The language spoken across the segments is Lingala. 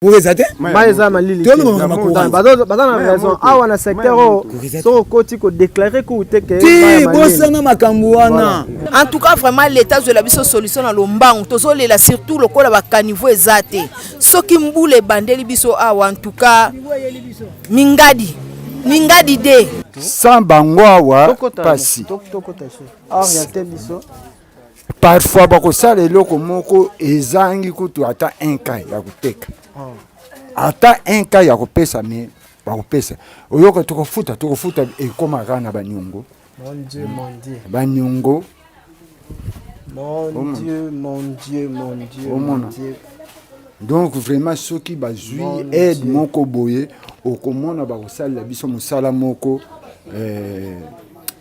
Courant eza te. Mai eza malili te. Baza na raison awa na secteur oyo soki okoti ko déclarer kuku te ke ti bosana makambo wana. En tout cas vraiment l'État azwela biso solution na lombangu tozolela surtout lokola ba caniveau eza te soki mbula ebandeli biso awa en tout cas mingadi mingadi de sans bango awa pasi. Orienter biso. Parfois bakosala eloko moko ezangi kutu ata un cas ya koteka ata un cas ya kopesa me bakopesa oyoka tokofuta tokofuta ekoma kaka na baniongo Mon Dieu, mon Dieu. Baniongo. Mon Dieu, mon Dieu, mon Dieu, mon Dieu. Donc vraiment soki bazwi aide moko boye okomona bakosalela biso mosala moko eh,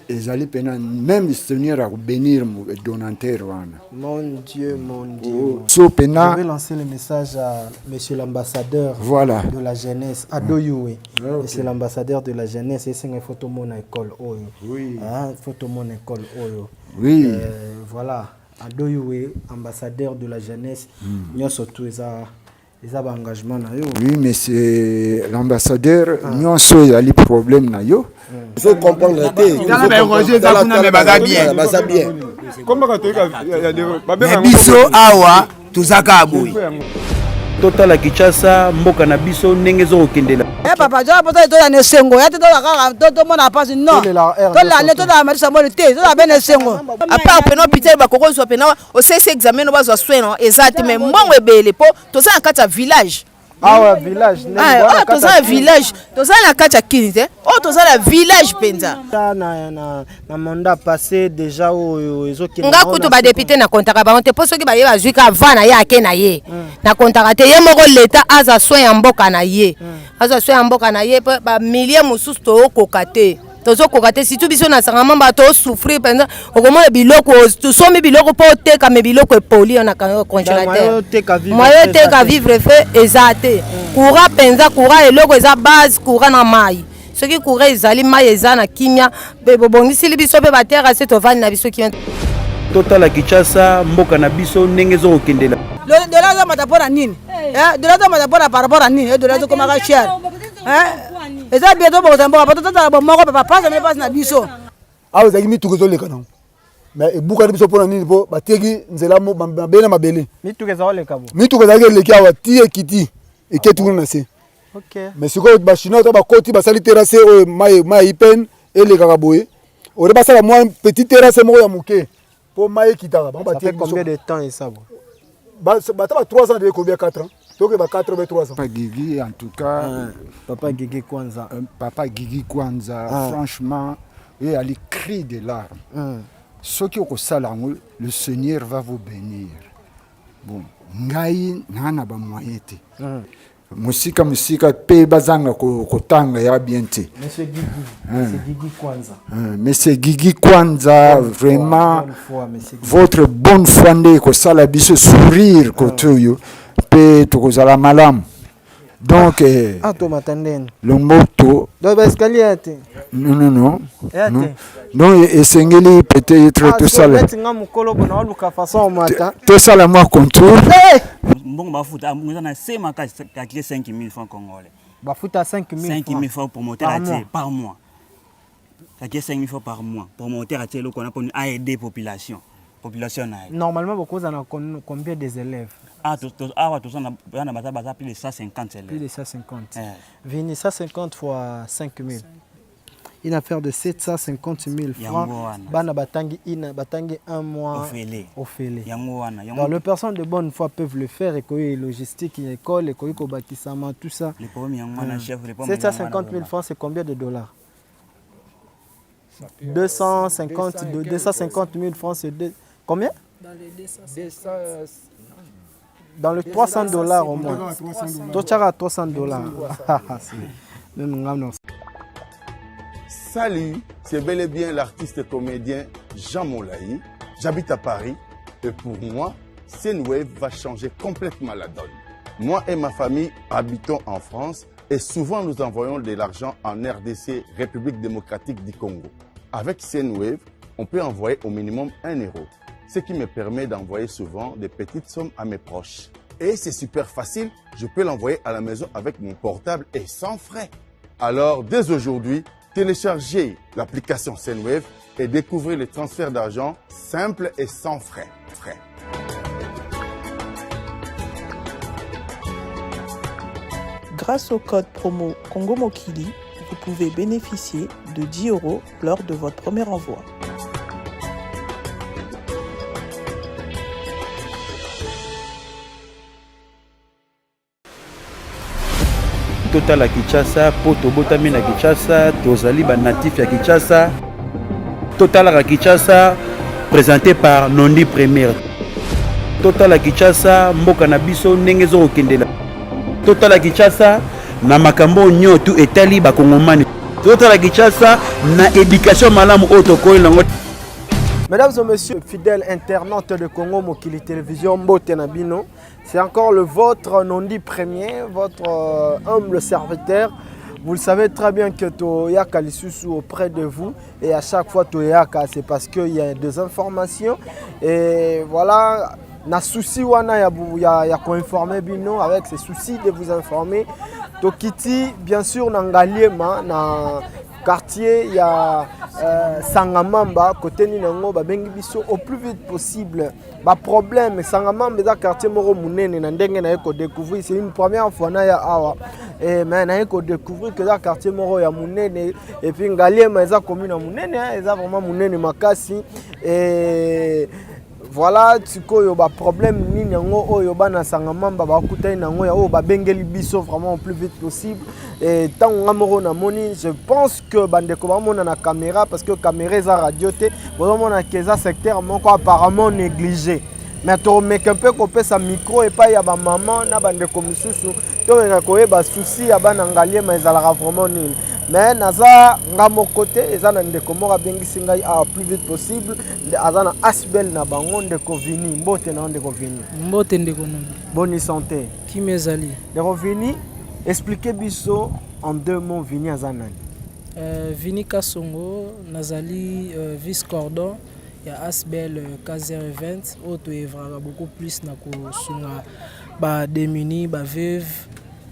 ezali pena même seigneur akobénir donateur wana. Mon Dieu, mon Dieu. Oh, so pena Je vais lancer le message à monsieur l'ambassadeur voilà. de la jeunesse, Ado Yuwe. Ah, okay. Monsieur l'ambassadeur de la jeunesse, et c'est une photo mon école oyo. Oui. Hein, photo mon école oyo. Oui. Voilà, Ado Yuwe, ambassadeur de la jeunesse. Nyonso tout eza eza ba engagement na yo. Oui, monsieur l'ambassadeur, ah. nyonso ezali problème na yo. Ozo comprendre te. Tala ba Roger eza kuna mais baza bien. Baza bien. Mais biso awa toza kaka boye. Totala Kinshasa mboka na biso ndenge ezokokendela. Eh papa, toza posa toza na esengo ya te toza kaka tomona mpasi non tolala nde tozala matisa moni te tozala be na esengo. À part pena hôpital bakoki kozwa pena osalisi examen no bazwa soin no eza te mais mbongo ebele mpo toza na kati ya village. Awa village oyo toza na village, toza na kati ya kini te, oyo toza na village mpenza. Na, na, na mandat passé déjà oyo ezokende nga kutu badepute nakontaka bango te mpo soki baye bazwi ka va na ye ake na ye nakontaka te ye moko leta aza soin ya mboka na ye aza soin ya mboka na ye mpo bamilie mosusu tookoka te tozokoka te surtout biso na Sangamamba tosouffrir mpenza okomona biloko tosombi biloko mpo oteka me biloko epoli yo na congélateur moyen oteka vivre fe eza te courant mpenza courant eloko eza base courant na mai soki courant ezali mai eza na kimia mpe bobongisili biso mpe baterase tovandi na biso kimia. Totala Kinshasa mboka na biso ndenge ezokokendela. Dola ezomata mpo na nini? Dola ezomata mpo na par rapport ya nini? Dola ezokomaka cher. Eza bien tobongisa mboka po tozala bomoko papa pasi na pasi na biso. Awa ezalaki mituka ezoleka nango mais ebukani biso mpona nini mpo batieki nzela mabele na mabele. Mituka ezalaki bo. Mituka ezalaki eleki awa ti ekiti eketi kuna na se. Mais sikoyo bachinois to bakoti basali terrasse oyo mai mai ipene elekaka boye ore basala mwa petit terrasse moko ya moke mpo mai ekitaka bango batieki biso. Combien de temps esa bo? Bata ba 3 ans de combien 4 ans? Toke ba 4 ou 3 ans. Papa Guigui en tout cas. Papa Guigui Kwanza. Papa Guigui Kwanza franchement et ali cri de larmes. Soki okosala yango le Seigneur va vous bénir. Bon, ngai naa na ba moyen te. Mosika mosika pe bazanga kotanga ya bien te. Monsieur Guigui, Monsieur Guigui Kwanza. Monsieur Guigui Kwanza, vraiment bonne foi, Monsieur Guigui. Votre bonne foi nde ekosala biso sourire kote oyo pe tokozala malamu. Donc ah, tomata ndeni lomboto. Donc ba escalier te. Non non non. Non. Non esengeli peut-être tosala. Neti nga mokolo bona oluka façon omata. Tosala mwa contour. Mbongo bafuta eza na se makasi calculer 5000 francs congolais. Bafuta 5000 5000 francs promoteur atie par mois. Calculer 5000 francs par mois. Promoteur atie eloko wana pona aider population. Population na ye. Normalement bokoza na combien des élèves? Ah, awa toza na bana baza baza plus de 150 élèves. Plus de 150. Vini 150 fois 5000. Une affaire de 750 000 francs. Bana batangi ina batangi un mois ofele. Ofele. Yango wana. Donc les personnes de bonne foi peuvent le faire et koyi logistique école et koyi kobakisama tout ça. Le problème yango wana chef le problème. 750 000 francs c'est combien de dollars? 250 250 000 francs c'est deux, combien? Dans les 200. Dans le 300 dollars au moins. Tochara 300 dollars. Salut, c'est bel et bien l'artiste comédien Jean Molayi. J'habite à Paris et pour moi, Sendwave va changer complètement la donne. Moi et ma famille habitons en France et souvent nous envoyons de l'argent en RDC, République démocratique du Congo. Avec Sendwave, on peut envoyer au minimum 1 euro, ce qui me permet d'envoyer souvent des petites sommes à mes proches. Et c'est super facile, je peux l'envoyer à la maison avec mon portable et sans frais. Alors, dès aujourd'hui, téléchargez l'application Sendwave et découvrez les transferts d'argent simples et sans frais. Frais. Grâce au code promo Congo Mokili, vous pouvez bénéficier de 10 euros lors de votre premier envoi. Totala Kinshasa po tobotami na Kinshasa, tozali ba natif ya Kinshasa. Totalaka Kinshasa présenté par Nondi Premier. Totala Kinshasa mboka na biso ndenge ezokokendela. Totala Kinshasa na makambo nyoto etali bakongomani. Totala Kinshasa na éducation malamu oyo tokoyi nango. Mesdames et messieurs, fidèles internautes de Congo Mokili Télévision, Mbote na bino, c'est encore le vôtre Nondi Premier, votre humble serviteur. Vous le savez très bien que Toyaka lisusu auprès de vous et à chaque fois Toyaka, c'est parce qu'il y a des informations et voilà, na souci wana ya bu, ya, ya koinformer bino avec ce souci de vous informer. Tokiti bien sûr na Ngaliema na quartier ya Sangamamba côté nini yango babengi biso au plus vite possible. Ba problème Sangamamba eza quartier moko munene na ndenge na ye ko découvrir, c'est une première fois na ya awa. Et mais na ye ko découvrir que eza quartier moko ya munene et puis Ngaliema eza commune ya munene, hein, eza vraiment munene makasi. Et voilà sikoyo ba problème nini yango oyo bana Sangamamba bakutani nango ya oyo babengeli biso vraiment au plus vite possible. Et ntango nga moko namoni, je pense que bandeko bamona na caméra parce que caméra eza radio te, bozomona ke eza secteur moko apparemment négligé. Mais tomeka mpe kopesa micro epai ya ba maman na bandeko mosusu, tomeka koyeba souci ya bana Ngaliema ezalaka vraiment nini. Mais naza nga moko te, eza na ndeko moko abengisi ngai awa plus vite possible, nde aza na Asbel na bango, ndeko Vini. Mbote na yo ndeko Vini. Mbote ndeko Nondi. Boni santé? Kimia ezali. Ndeko Vini, expliquez biso en deux mots Vini aza nani? Vini Kasongo, nazali vice cordon ya Asbel K020 oyo toevraka beaucoup plus na kosunga ba démunis, ba veuves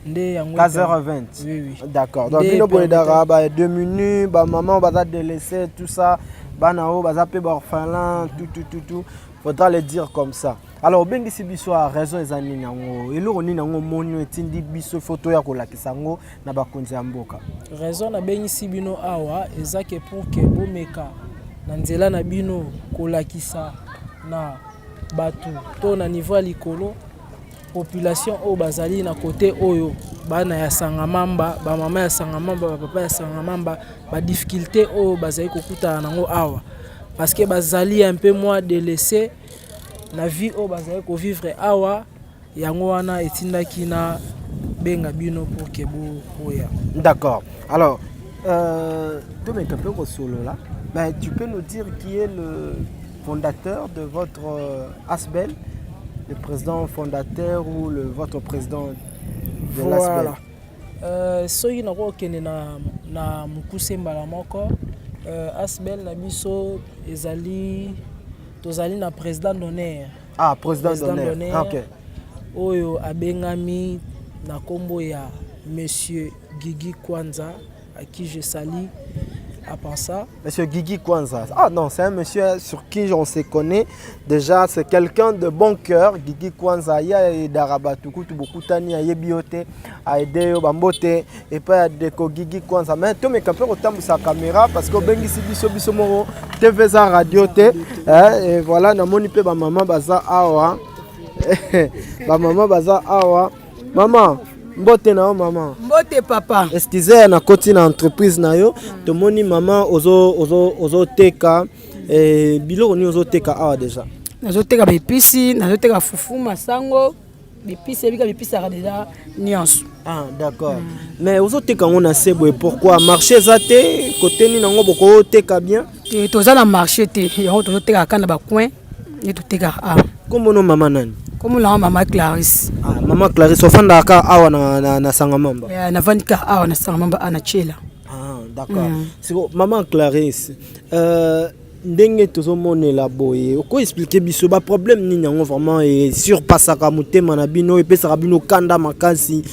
nde yango K020. Oui, oui. D'accord. Donc Nde bino boyedaka permettant ba démunis, ba maman baza délaissé, tout ça, bana oyo baza pe ba orphelin, tout, tout, tout, tout. Faudra le dire comme ça. Alors obengisi biso a raison eza nini yango? Eloko nini yango omoni etindi biso photo ya kolakisa yango na bakonzi ya mboka? Raison nabengisi bino awa eza ke pour que bomeka na nzela na bino kolakisa na bato to na niveau ya likolo population oyo bazali na côté oyo bana ya Sangamamba, ba mama ya Sangamamba, ba papa ya Sangamamba, ba difficulté oyo bazali kokutana nango awa parce que bazali un peu moins délaissé na vie oyo bazali kovivre awa. Yango wana etindaki na benga bino pour que boya. D'accord. Alors, tomeka mpe kosolola. Mais tu peux nous dire qui est le fondateur de votre Asbel, le président fondateur ou le, votre président de l'Asbel? Voilà. Soki nakokende na mokuse mbala moko, Asbel na biso ezali, tozali na président d'honneur. Ah, président Président d'honneur. d'honneur. Ah, ok. Oyo abengami na kombo ya Monsieur Guigui Kwanza, à qui je salue à pensa. Monsieur Guigui Kwanza. Ah non, c'est un monsieur sur qui on se connaît. Déjà, c'est quelqu'un de bon cœur. Guigui Kwanza, il y a Darabatuku, Tubokutani, Ayebiote, Aideo, Bambote, et pas Deko Guigui Kwanza. Mais tout mes campeurs au temps sa caméra parce que Bengi Sibiso Biso Moro, TV za radio te, hein, et voilà, namoni pe ba maman baza awa. Ba maman baza awa. Maman, mbote na yo maman. Mbote papa. Excusez na koti na entreprise na yo, tomoni maman ozo ozo ozo teka eh, biloko ni ozo teka awa déjà. Nazo teka ba épisi, nazo teka fufu masango, ba épisi ebika ba épisi déjà nyonso. Ah d'accord. Mais ozo teka ngo na sebo et pourquoi marché za te côté ni nango boko teka bien? Te toza na marché te, yango tozo teka kana ba coin et to teka awa. Kombo no mama nani? Kombo na mama Clarisse. Ah mama Clarisse ofanda ka awa na Sangamamba. Na vandi ka awa na Sangamamba na Tshela. Ah d'accord. Siko mama Clarisse, Ndenge tozomonela boye, okoexpliquer biso baproblème nini yango vraiment esurpassaka motema na bino, epesaka bino kanda makasi,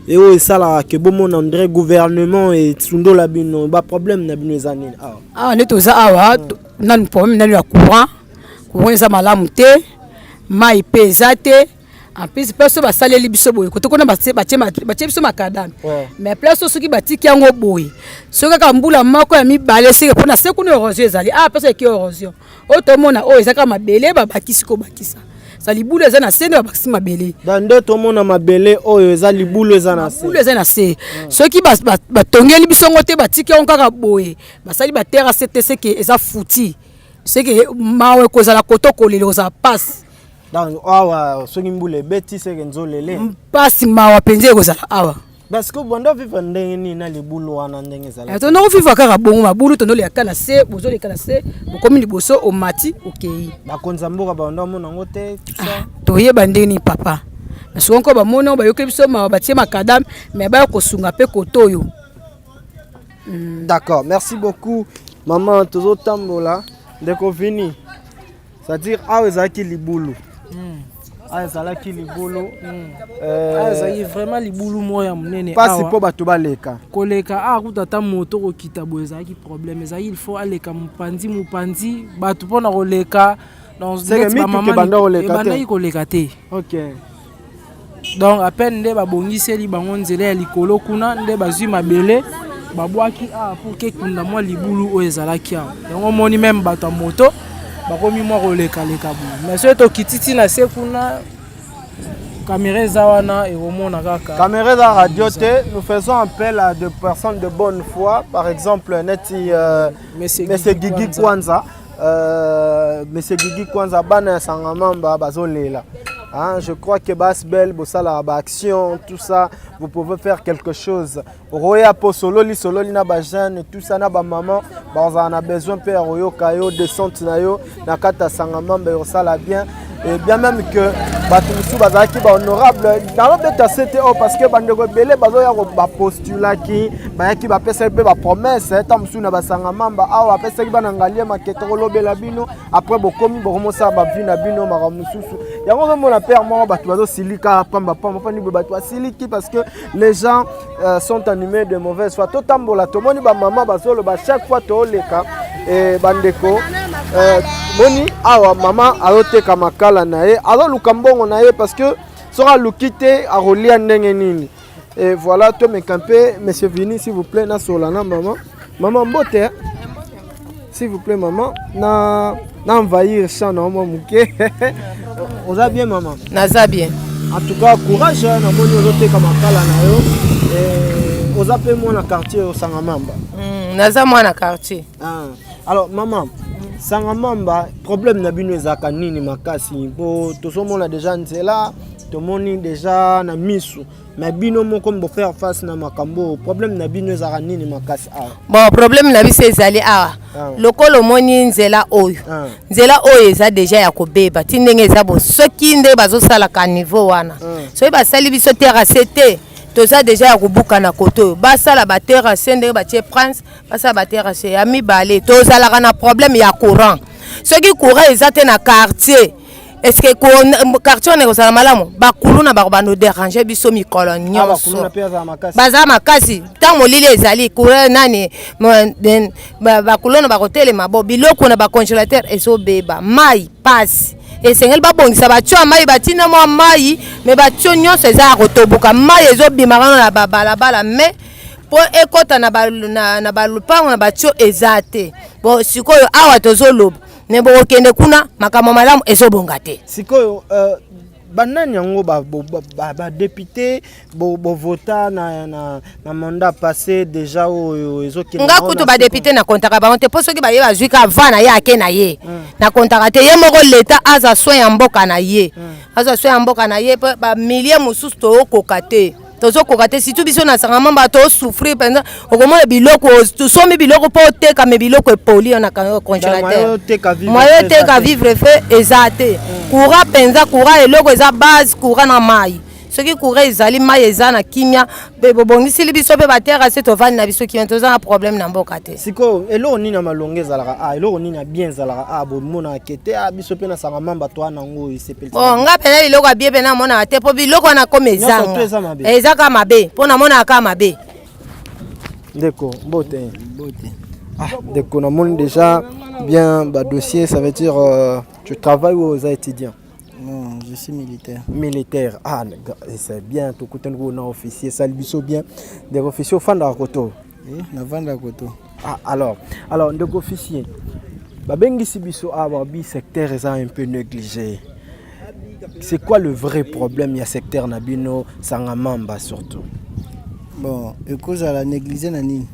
e oyo esalaka ke bomona André gouvernement esundola bino? Baproblème na bino eza nini awa? Awa nde toza awa, nanu problème nanu ya courant. Courant eza malamu te, mai mpe eza te. En plus, place oyo basaleli biso boye, kote kuna batie biso macadam, mais place oyo soki batiki yango boye, soki kaka mbula moko ya mibale, seke mpona se kuna érosion ezali. Ah, place eke érosion oyo tomona oyo eza kaka mabele babakisi kobakisa sa libulu eza na se nde babakisi mabele. Nde tomona mabele oyo eza libulu, eza na se. Libulu eza na se. Soki batongeli biso yango te, batiki yango kaka boye, basali baterrasse te, seke eza futi, seke mawa ekozala koto kolela, ekozala pasi. Donc awa soki mbula ebeti, seke nzolele. Mpasi, mawa mpenza ekozala awa. Parce que bondo vivre ndenge nini na libulu wana ndenge ezalaki? Tondo kovivre kaka bongo, mabulu, tondoleka na se, bozoleka na se, bokomi liboso, omati, okei. Bakonzi ya mboka bando amona yango te, tout ça? Toyeba ndenge nini, papa? Soki nko bamoni oyo, bayokeli biso mawa, batie macadam, mais baya kosunga mpe koto oyo. D'accord, merci beaucoup maman. Tozotambola, ndeko Vini, c'est-à-dire awa ezalaki libulu, awa ezalaki libulu. Awa ezalaki vraiment libulu moko ya monene. Mpasi mpo bato baleka. Koleka awa kuta, ata moto kokita boye ezalaki problème. Ezalaki il faut aleka mopanzi mopanzi, bato mpona koleka. Ebandaki koleka te. Donc à peine nde babongiseli bango nzela ya likolo kuna, nde bazwi mabele babwaki awa pour ke ekunda mwa libulu oyo ezalaki awa. Yango omoni même bato ya moto bakomi mwa kolekaleka boye, mais soki tokiti ntina se kuna, caméra eza wana, ekomona kaka. Caméra eza radio te. Nous faisons appel à des personnes de bonne foi, par exemple neti monsieur Gigi Kwanza, monsieur Gigi Kwanza, bana ya Sangamamba bazolela. Hein, je crois que Basbel, bosala ba action, tout ça, vous pouvez faire quelque chose. Roya po sololi sololi na ba jeune, tout ça, na ba maman, ba on a besoin pe royo kayo descente na yo na kata Sangamamba sala bien. Et bien même que bato mosusu bazalaki bahonorable nalobeta sete oyo, parce que bandeko ebele bazoya bapostulaki, bayaki, bapesaki mpe bapromesse ta mosusu na Basangamamba awa, bapesaki bana Ngaliema ke tokolobela bino. Après bokomi, bokomosala bavie na bino makambo mosusu. Yango ozomona père moko, bato bazosilika pambapamba mpani boye, bato basiliki parce que les gens sont animés de mauvaise foi. Totambola, tomoni bamama bazoloba chaque fois tooleka. E bandeko, moni awa mama azoteka makala na ye, azoluka mbongo na ye, parce que soki aluki te, akolia ndenge nini? Et voilà, tomeka mpe monsieur Vini, s'il vous plaît, nasola na mama. Mama, mbote. S'il vous plaît maman, na envahir champ na mwa moke. Oza bien, mama? Naza bien. En tout cas courage. Namoni ozoteka makala na yo. Oza mpe mwana quartier Osangamamba? Naza mwana quartier. Ah. Alors mama, Sangamamba, problème na bino ezalaka nini makasi? Mpo tozomona déjà nzela, tomoni déjà na misu, mais bino moko bofaire face na makambo, problème na bino ezalaka nini makasi awa? Bon, problème na biso ezali awa, lokola omoni nzela oyo, nzela oyo eza déjà ya kobeba ti ndenge eza bo. Soki nde bazosalaka niveau wana, soki basali biso terrasse te, toza déjà ya kobuka na kote oyo. Basala baterrasse ndenge batie prince, basala baterrasse ya mibale. Tozalaka na problème ya courant. Soki courant eza te na quartier, est-ce que quartier wana ekozala malamu? Bakuluna bako bando déranger biso mikolo nyonso, baza makasi. Ntango molili ezali, courant nani, bakuluna bakotelema bo biloko na bacongélateur ezobeba. Mai pasi, esengeli babongisa batio ya mai, batina mwa mai, mais batio nyonso eza ya kotoboka, mai ezobima kano na babalabala, mais mpo ekɔta na balupango na batio eza te. Bon, sikoyo awa tozoloba, me bokokende kuna, makambo malamu ezobonga te. Sikoyo banani yango badéputé bovota na mandat passé déjà oyo ezokende? Nga kutu badéputé nakontaka bango te, mpo soki baye bazwi ka va na ye, ake na ye, nakontaka te. Ye moko leta aza soin ya mboka na ye, aza soin ya mboka na ye, mpo bamilie mosusu toyokoka te, tozokoka te. Surtout biso na Sangamamba tosouffrir mpenza. Okomona biloko, tosombi biloko mpo oteka, mais biloko epoli yo na congélateur, moyen oteka vivre fe eza te. Courant mpenza, courant eloko eza base, courant na mai. Soki courant ezali, mai eza na kimia, mpe bobongisili biso mpe baterrasse, tovandi na biso kimia, toza na problème na mboka te. Sikoyo eloko nini ya malonga ezalaka a, eloko nini ya bien ezalaka a, bomonaka ke te a, biso mpe na Sanga Mamba toa nango esepelisa? Bon, nga mpena biloko ya bien mpe namonaka te, mpo biloko wana koma Nyonso to eza mabe. Eza kaka mabe, mpo namonaka kaka mabe. Ndeko, mbote. Mbote. Ah, ndeko, namoni déjà bien badossier, ça veut dire tu travailles ou oza étudiant? Non, je suis militaire. Militaire, ah, c'est bien. Tokutani kuna officier, esali biso bien. Ndeko officier, ofandaka koto? Eh, navandaka koto. Ah, alors ndeko officier, babengisi biso awa bi secteur eza un peu négligé. C'est quoi le vrai problème ya secteur na bino, Sangamamba surtout? Bon, ekozala négligé na nini?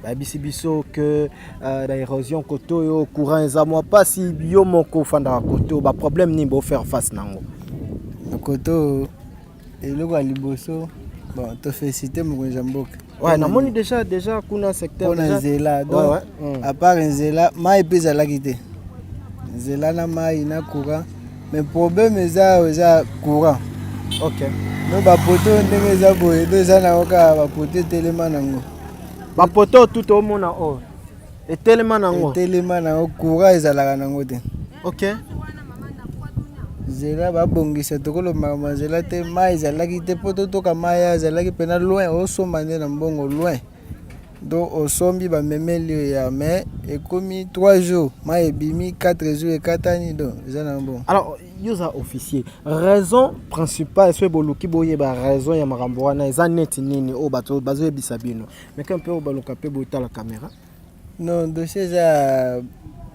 Bayebisi biso que na érosion kote oyo, courant eza mwa mpasi. Yo moko ofandaka kote oyo, baproblème nini bofaire face nango? Na koto, eloko ya liboso, bon, tofélicité mokonzi ya mboka. Ouais, namoni déjà kuna secteur mpona nzela. Donc à part nzela, mai mpe ezalaki te. Nzela na mai na courant, mais problème eza awa eza courant. No bapoteau ndenge eza boye, do eza nango kaka bapoteau etelema nango. Bapoteau tout omona oyo etelema nango. Etelema nango, courant ezalaka nango te. Nzela babongisa, tokolobaka ma nzela te. Mai ezalaki te, mpo totoka mai ayo ezalaki mpena loin, osomba nde na mbongo loin. Donc osombi, bamemeli yo ya, mais ekomi 3 jours mai ebimi, 4 jours ekatani. Donc eza na bon. Alors yo oza officier, raison principale soki boluki boyeba raison ya makambo wana eza neti nini oyo bato bazoyebisa bino? Meke mpe oyo baluka mpe botala caméra. Non, dossier eza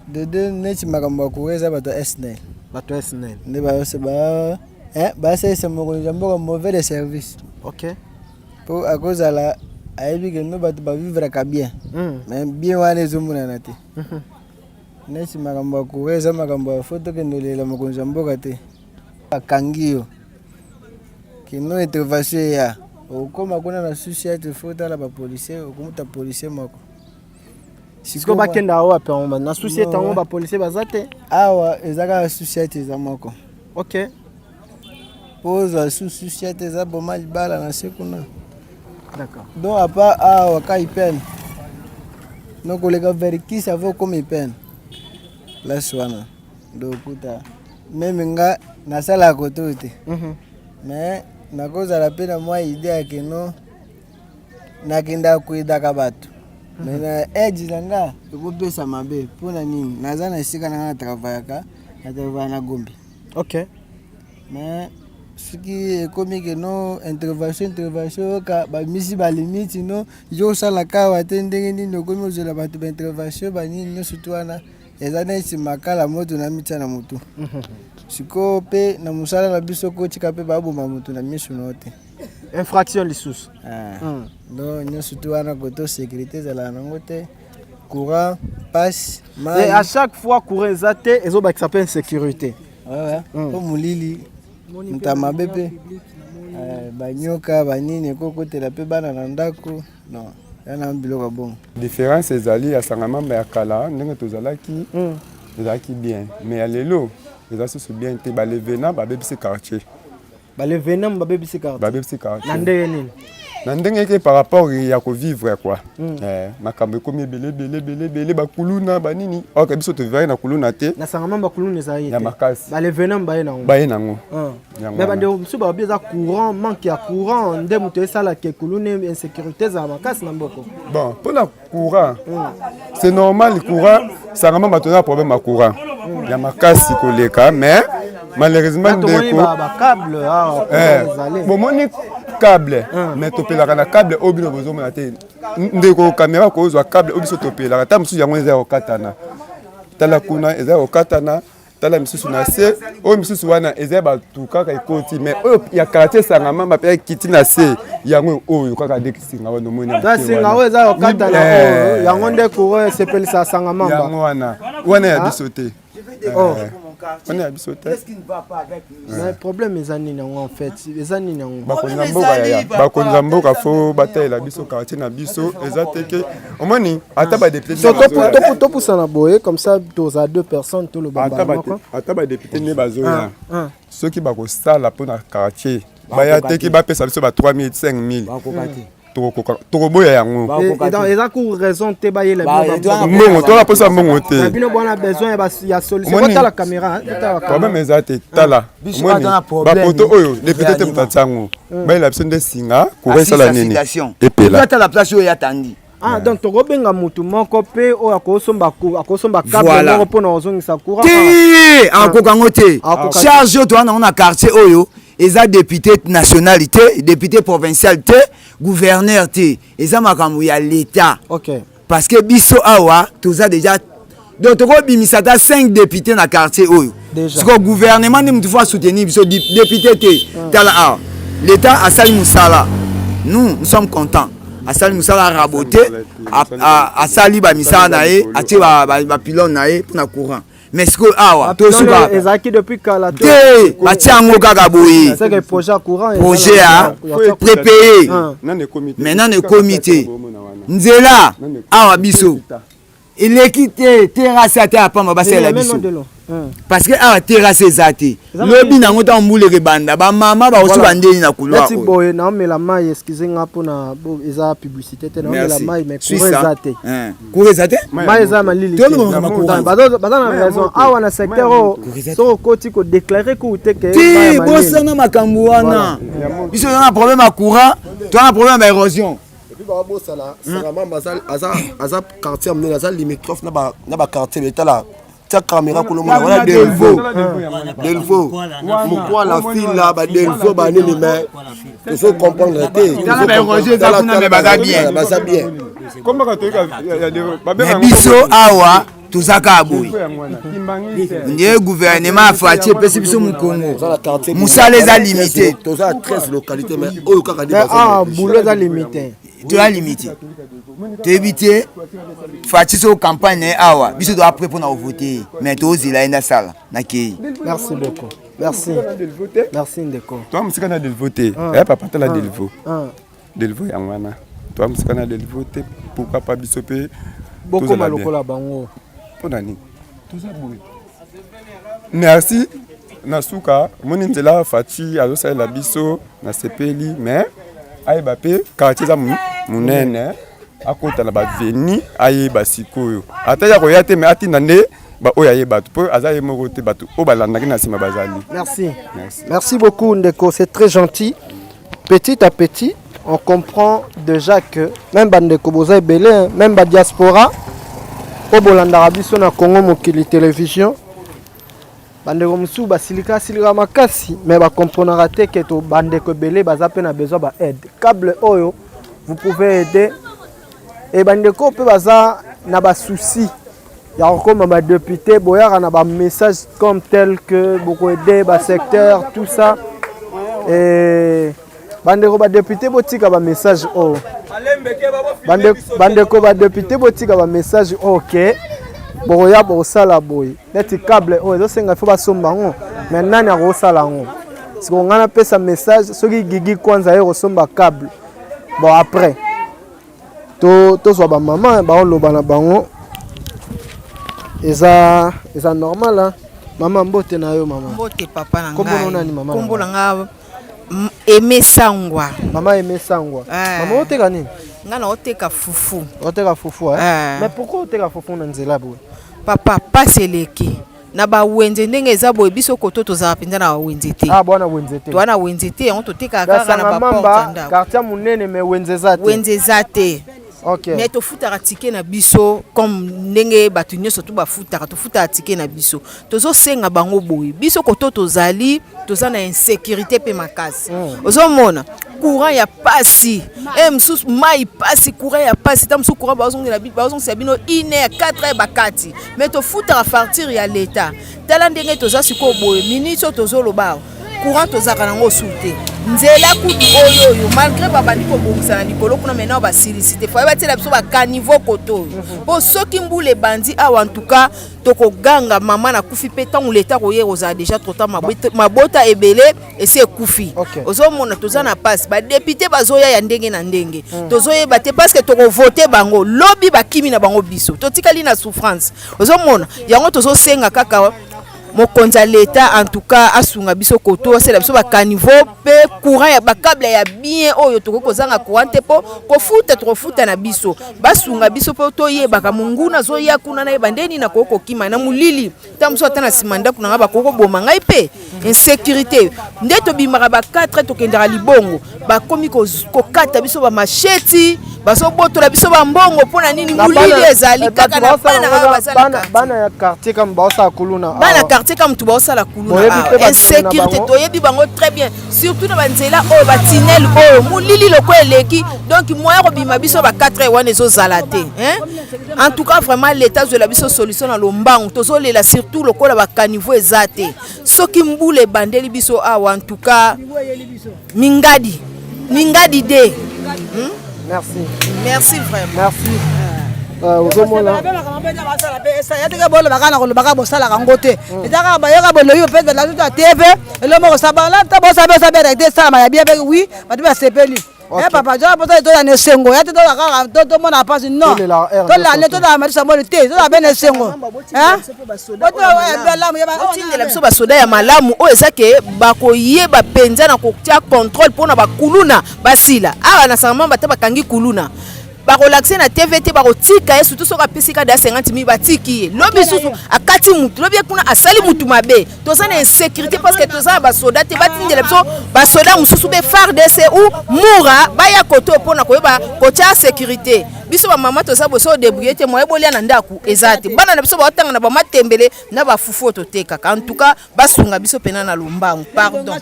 de deux, neti makambo ya courant eza bato ya SNEL. Bato ya SNEL. Nde basalisa mokonzi ya mboka mauvais de service. Mpo akozala ayebi ke no bato bavivraka bien, mais bien wana ezomonana te. Neti makambo ya courant eza makambo ya fo tokende olela mokonzi ya mboka te. Bakangi yo kino intervention eya, okokóma kuna na susi ete fo tala bapolicier, okomuta policier moko. Sikoyo bakenda awa wapi yango na susi ete yango bapolicier baza te? Awa eza kaka susi ete eza moko. Mpo ozwa susi ete eza boma libala na se kuna. Donc à part awa ka ipene no koleka verkis avo okoma ipene place wana, donc okuta même nga nasalaka kote oyo te, mais nakozala mpe na mwa idée ya keno nakendaka koyedaka bato, mais na aide na nga ekopesa mabe. Mpona nini? Naza na esika na nga na travaillaka, na travailla na Gombe. Mais soki ekomi keno intervention, intervention oyoka bamisi balimiti no yo osalaka awa te, ndenge nini okomi ozwela bato baintervention banini nyonso tu wana, eza neti makala moto na mitia na motu. Sikoyo mpe na mosala na biso kotika mpe baboma motu na miso na yo te. Infraction lisusu. Donc nyonso tu wana koto sécurité ezalaka nango te, courant passe. Et à chaque fois courant eza te, ezobakisa mpe insécurité. Po molili, moto ya mabe mpe banyoka banini ekokotela mpe bana na ndako. Non, ya na biloko ya bongo. Différence ezali ya Sangamamba ya kala, ndenge tozalaki, ezalaki bien, mais ya lelo eza susu bien te. Balevenant babebisi quartier. Balevenant babebisi quartier? Babebisi quartier. Na ndenge nini? Na ndenge eke par rapport ya kovivre quoi. Makambo ekomi ebele ebele ebele ebele, bakuluna banini, ok, biso tovivaki na kuluna te. Na Sangamamba kuluna ezali ya makasi. Balevenant baye nango. Baye nango. Mais bandeko mosusu balobi eza courant, manque ya courant nde moto esalaka kuluna, insécurité ezala makasi na mboko. Bon, mpona courant, c'est normal. Courant, Sangamamba toza na problème ya courant ya makasi koleka, mais malheureusement ndeko bomoni câble, mais topelaka na câble oyo bino bozomona te. Ndeko caméra, kozwa câble oyo biso topelaka, ta mosusu yango eza ya kokatana. Tala kuna, eza ya kokatana. Tala misusu na se oyo, misusu wana eza ya bato kaka ekoti, mais oyo ya quartier Sangamamba mpe ekiti na se yango oyo kaka nde singa wana omoni. Singa oyo eza kokatana oyo, yango nde courant esepelisa Sangamamba? Yango wana, wana ya biso te, wana ya biso te. Mais problème eza nini yango en fait? Eza nini yango? Bakonzi ya mboka yaya, bakonzi ya mboka fo batalela biso quartier na biso. Eza te ke omoni ata badéputé Topusana boye, comme ça toza deux personnes, toloba. Ata badéputé nde bazoya, soki bakosala mpona quartier. Baya te ki bapesa biso ba 3000 5000. Tokoboya yango. Eza pour raison te bayela mbongo, toza posa mbongo te. Bino bwana besoin ya solution. Botala caméra. Problème eza te. Tala, bapoto oyo député te moto atia yango, bayela biso nde singa courant esala nini, epela. Tala place oyo yatandi. Ah, donc tokobenga mutu moko mpe oyo akosomba akosomba câble moko mpona kozongisa courant. Te, akoka yango te. Charge oyo toza nango na quartier oyo eza député national te, député provincial te, gouverneur te, eza makambo ya l'état. Okay. Parce que biso awa toza déjà, donc tokobimisa ata 5 député na quartier oyo. Sikoyo gouvernement nde mutu faut asoutenir biso, député te. Tala awa, l'état asali mosala, nous, nous sommes contents. Asali mosala, arabote, asali bamisala na ye, atie bapylône na ye mpona courant. Mais sikoyo awa tosuka ezalaki depuis kala te, batia yango kaka boye, projet ya prépayé, mais nano ekomi te. Nzela awa biso eleki te, terrasse ata ya pamba basalela biso, parce que awa terrasse eza te. Lobi nango ntango mbula ekebanda, bamama bakosuka ndeni na couloir. Neti boye naomela mai, excuse nga mpona eza publicité te, naomela mai, mais courant eza te. Courant eza te. Mai eza malili. Baza na raison awa na secteur oyo, soki okoti kodéclarer kuku te ke te. Bosana makambo wana. Biso toza na problème ya courant, toza na problème ya baérosion. Et puis babosana, Sangamamba aza quartier monene, aza limitrophe na baquartier. Etala, tia caméra kuna, omona wana Delvo, Delvo, Mokwala, Fila, baDelvo banini, mais tozo comprendre te. Baza bien. Mais biso awa toza kaka boye nde gouvernement afaci epesi biso mokongo, mosala eza limité. Toza 13 localité, mais oyo kaka boulot eza limité. Toza limité, toyebi te. Faci so campagne na ye awa, biso toza prêt mpona kovote, mais tozela ye nde asala. Nakei. Merci beaucoup, merci, merci ndeko. Toa mosika na Delvo te, ya papa. Tala Delvo, Delvo yango wana. Toa mosika na Delvo te. Pourquoi pas biso mpe bokoma lokola bango? Mpona nini toza boye? Merci. Na suka, omoni nzela Faci azosalela biso, nasepeli, mais ayeba mpe quartier eza monene, akota na baveni, ayeba sikoyo ata ya koya te, mais atinda nde baoyo aye bato, mpo aza ye moko te, bato oyo balandaki na nsima bazali. Merci. Merci, merci beaucoup ndeko, c'est très gentil. Petit à petit on comprend déjà que même bandeko boza ebele, même badiaspora oyo bolandaka biso na Congo Mokili Télévision, bandeko mosusu basilika silika makasi, mais bakomprenaka te ke to bandeko ebele baza mpe na besoin ba aide. Câble oyo, vous pouvez aider. E bandeko mpe baza na basouci ya kokóma badéputé, boyaka na bamessage comme tel que bokoaider basecteur, tout ça. E bandeko badéputé, botika bamessage oyo. Bandeko badéputé, botika bamessage oyo ke bokoya bokosala boye. Neti câble oyo ezosenga faut basomba yango, mais nani akosala yango? Sikoyo ngai napesa message, soki Gigi Kwanza ye kosomba câble. Bon, après tozwa bamama baoloba na bango, eza normal, hein? Mama, mbote na yo mama. Mbote papa na. Nkombo nani mama? Nkombo na nga Eme Sangwa. Mama Eme Sangwa. Mama, oteka nini? Nga na oteka fufu. Oteka fufu, eh? Mais pourquoi oteka fufu na nzela boye? Papa, pasi eleki na bawenze ndenge eza boye. Biso koto tozala mpenza na bawenze te. Ah, bwana wenze te. Toza na wenze te, yango totekaka kaka na baporte ya ndako. Quartier monene, mais wenze eza te. Wenze eza te. Mais tofutaka ticket na biso comme ndenge bato nyonso tu bafutaka, tofutaka ticket na biso. Tozosenga bango boye, biso koto tozali, toza na insécurité mpe makasi. Ozomona courant ya pasi e mosusu, mai pasi, courant ya pasi. Ta mosusu courant bazongisa bino 1 heure, 4 heure bakati, mais tofutaka facture ya leta. Tala ndenge toza sikoyo boye, minute oyo tozoloba awa, courant tozalaka nango su te. Nzela kutu oyo oyo, malgré babandi kobongisa na likolo kuna, maintenant basilisi te. Faye batiela biso bacaniveau koto oyo, mpo soki mbula ebandi awa, en tout cas tokoganga mama nakufi. Mpe ntango leta koye, kozala déjà trop tard, mabota ebele esi ekufi. Ozomona toza na pasi, badéputé bazoya ya ndenge na ndenge, tozoyeba te, parce que tokovote bango, lobi bakimi na bango, biso totikali na souffrance. Ozomona yango, tozosenga kaka. Mokonzi ya leta en tout cas asunga biso koto asala biso bacaniveau mpe courant ya bacable ya bien oyo tokoki kozanga courant te mpo kofuta tokofuta na biso. Basunga biso mpo toyebaka monguna azoya kuna, nayeba nde nini nakoki kokima na molili. Ntango mosusu ata na nsima ndako na ngai bakoki koboma ngai mpe insécurité. Nde tobimaka ba 4 tokendaka libongo, bakomi kokata biso bamasheti, bazobotola biso bambongo. Mpo na nini? Molili ezali kaka na bana oyo baza bana ya quartier kama baosala kuluna. Bana quartier kama mutu baosala kuluna, insécurité toyebi bango très bien, surtout na banzela oyo batinel oyo molili lokola eleki. Donc moyen kobima biso ba 4 heures wana ezozala te, hein? En tout cas vraiment l'état azwela biso solution na lombangu. Tozolela surtout lokola bacaniveau eza te. Soki mbula ebandeli biso awa, en tout cas mingadi mingadi de, Merci. Merci vraiment. Merci. Ozomona yateke bolobaka na kolobaka bosalaka yango te. Eza kaka bayoka bolobi mpe ya TV elo moko sabala ta bosala mpe osala mpe esalama ya bien mpe wi bato basepeli. Papa jo posa toza na esengo ya te, toza kaka tomona mpasi non, tolande tozala matisa moni te, tozala mpe na esengo. Otindela biso basoda ya malamu oyo eza ke bakoyeba mpenza na kotia contrôle mpona bakuluna basila awa na Sangamamba. Ata bakangi kuluna, bakolakise na TV te, bakotika ye. Surtout soki apesi kada ya 50 mille, batiki ye. Lobi susu akati mutu, lobi ye kuna asali mutu mabe. Toza na insécurité parce que toza na basoda te. Batindela biso basoda mosusu be FARDC ou mura baya kote oyo mpona koyeba kotia sécurité. Biso bamama toza boso odébrouille te, moye bolia na ndako eza te. Bana na biso baotanga na bamatembele na bafufu oyo totekaka. En tout cas basunga biso mpena na lombangu, pardon.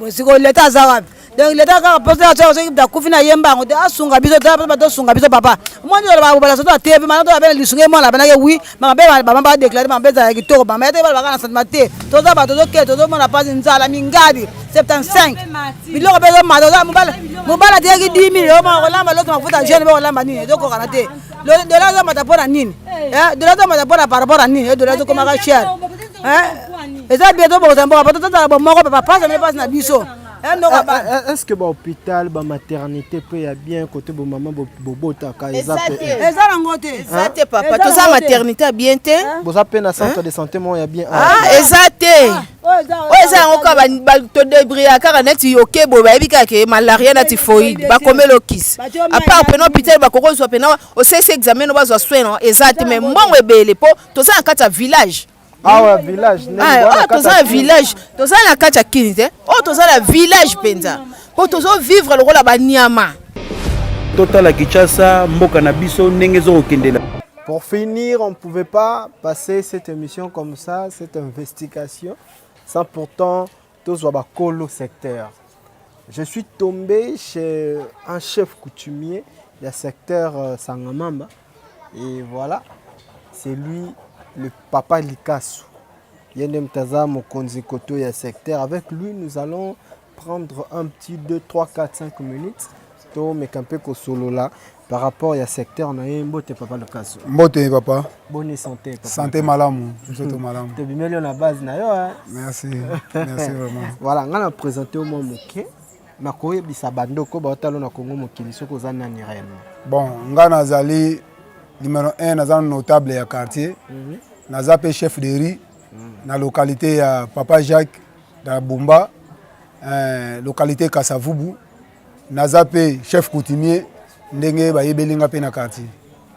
Sikoyo leta aza wapi? Donc leta kaka mposa soki akufi na ye mbango te, asunga biso te, tosunga biso papa. Omoni bala soto ya TV mana toya bena lisunga ye mwana banake wi mama mpe bama badéclarer mama mpe ezala kitoko. Mama ye te balobaka na sentiment te. Toza bato tozokende, tozomona mpasi, nzala, mingadi 75, biloko mpe ezomata. Mobala ateyaki 10 000 omona kolamba loso, mafuta jeune mpe kolamba nini ezokokana te. Dola ezomata mpo na nini? Dola ezomata mpo na par rapport a nini? Dola ezokomaka cher, eza bien. Tobokota mboka po tozala bomoko papa. Pasi ame pasi na biso. Est ce que bahôpital, bamaternité mpe ya bien kote bomama bobotaka eza mpe? Eza nango te. Eza te papa, toza maternité ya bien te. Boza mpe na centre de santé moko ya bien? Ah, eza te. Oyo eza yango kaka todébrouiller kaka neti yoke boye. Bayebi kaka ke malaria na typhoïde bakomeli okisi. À part pena hôpital bakoki kozwa pena osalisi examen no bazwa soin no eza te, mais mbongo ebele mpo toza na kati ya village. Awa village? Oyo toza na village, toza na kati ya kini te. Oyo toza na village mpenza mpo tozovivre lokola banyama. Totala Kinshasa, mboka na biso, ndenge ezokokendela. Pour finir, on ne pouvait pas passer cette émission comme ça, cette investigation, sans pourtant tous bakolo secteur. Je suis tombé chez un chef coutumier du secteur Sangamamba. Et voilà, c'est lui le papa Likasu. Yende Mtaza Mokonzi Koto ya secteur. Avec lui, nous allons prendre un petit 2, 3, 4, 5 minutes. To mekampe kosolola par rapport ya secteur na ye. Mbote papa Likasu. Mbote papa. Bonne santé papa. Santé malamu, nzoto malamu. Tobimeli yo na base na yo, hein? Merci. Merci vraiment. Voilà, nga na présenter au moins moke. Nakoyebisa bandoko baotalo na Congo Mokili soki oza nani réellement. Bon, nga nazali numéro 1, naza notable ya quartier. Naza mpe chef de rue na localité ya Papa Jacques na Bumba, localité Kasavubu. Naza mpe chef coutumier ndenge bayebeli nga mpe na quartier.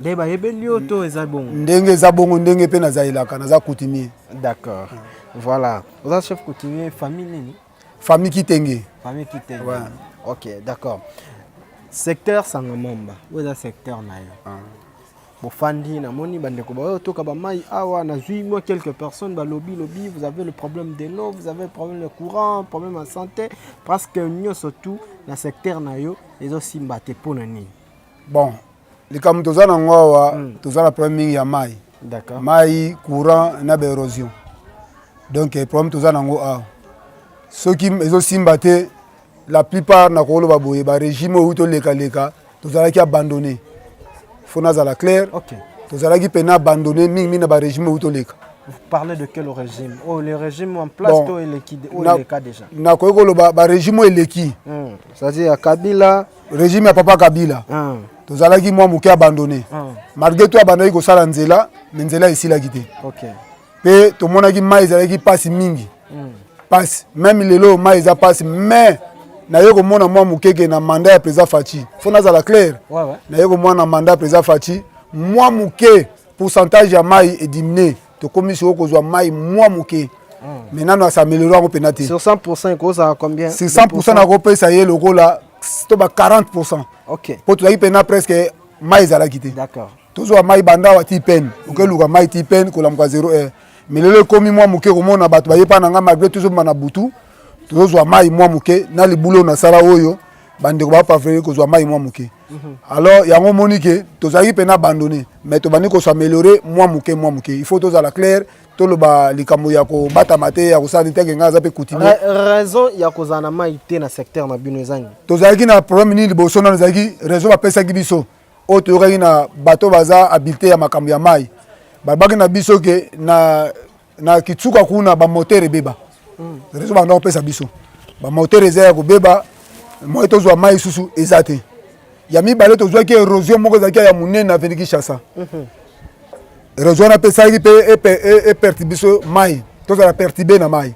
Nde bayebeli yo to eza bongo? Ndenge eza bongo, ndenge mpe nazalelaka, naza coutumier. D'accord. Voilà. Oza chef coutumier famille nini? Famille Kitenge. Famille Kitenge. Ouais. Ok, d'accord. Secteur Sangamamba, oyo eza secteur na yo. Bofandi, namoni bandeko baoyo toka bamai awa. Nazwi moi quelques personnes balobi lobi vous avez le problème de l'eau, vous avez le problème de courant, problème ya santé, presque nyonso tout na secteur na yo ezosimba te. Mpo na nini? Bon, likambo toza nango awa, toza na problème mingi ya mai. Mai, courant na baérosion. Donc problème toza nango awa, soki ezosimba te, la plupart nakoloba boye, barégime oyo tolekaleka, tozalaki abandonné. Faut nazala clair, tozalaki mpena abandonné mingimingi na barégime oyo toleka. Vous parlez de quel régime? Oh, le régime en place, bon, to eleki, oyo eleka déjà? Nakoki koloba barégime oyo eleki. C'est-à-dire ya Kabila? Régime ya papa Kabila, tozalaki mwa moke abandonné. Malgré tout abandaki kosala nzela, mais nzela esilaki te. Mpe tomonaki mai ezalaki mpasi mingi, mpasi même lelo mai eza mpasi. Mais naye komona mwa mokeke na mandat ya président Fatshi, faut nazala clair. Naye komona na mandat ya président Fatshi mwa moke pourcentage ya mai ediminue, tokomi sikoyo kozwa mai mwa moke, mais nano asaméliorer yango mpena te. Sur 100%, ekozala combien? Sur 100%, nakopesa ye lokola to ba 40%. Mpo tozalaki mpena presque mai ezalaki te. Tozwa mai banda awa ti pene, okeluka mai ti pene, kolamuka 0 heure. Mais lelo ekomi mwa moke, komona bato bayepa na nga, malgré tozobima na butu, tozozwa mai mwa moke na libulu oyo nasala oyo, bandeko bapréférer kozwa mai mwa moke. Alors yango omoni ke tozalaki mpena abandonné, mais tobandi kos'améliorer mwa moke mwa moke. Il faut tozala clair, toloba likambo ya kobatama te, ya kosala nini, teke ngai aza mpe coutumier. Raison ya kozala na mai te na secteur na bino eza nini? Tozalaki na problème nini liboso? Nano ezalaki réseau bapesaki biso oyo toyokaki na bato baza habilité ya makambo ya mai, balobaki na biso ke na kitsuka kuna bamoteur ebeba. Réseau banda kopesa biso, bamoteur eza ya kobeba, moye tozwa mai lisusu eza te. Ya mibale, tozwaki érosion moko ezalaki ya monene na avenue Kinshasa. Érosion wana mpe esalaki mpe eperte biso mai, tozala perturbé na mai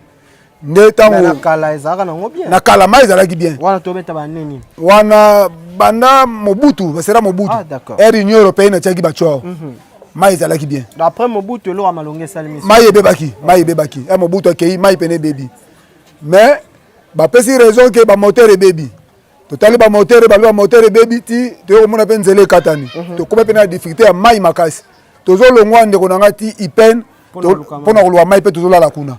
nde Mais ntango na kala ezalaka nango bien? Na kala mai ezalaki bien. Wana tobeta baneni? Wana banda Mobutu, basera Mobutu. Ah, d'accord. Ère Union européenne atiaki batio, mai ezalaki bien. Donc, après Mobutu, eloko ya malonga esalemi? Mai ebebaki, mai ebebaki. E Mobutu akei, mai pene ebebi, mais bapesi raison ke bamoteur ebebi. Totali bamoteur, balobi bamoteur ebebi, ti toye komona mpe nzela ekatani. Tokóma mpe na difficulté ya mai makasi, tozolongwa, ndeko na ngai, ti Ipene mpona koluka mai, mpe tozolala kuna,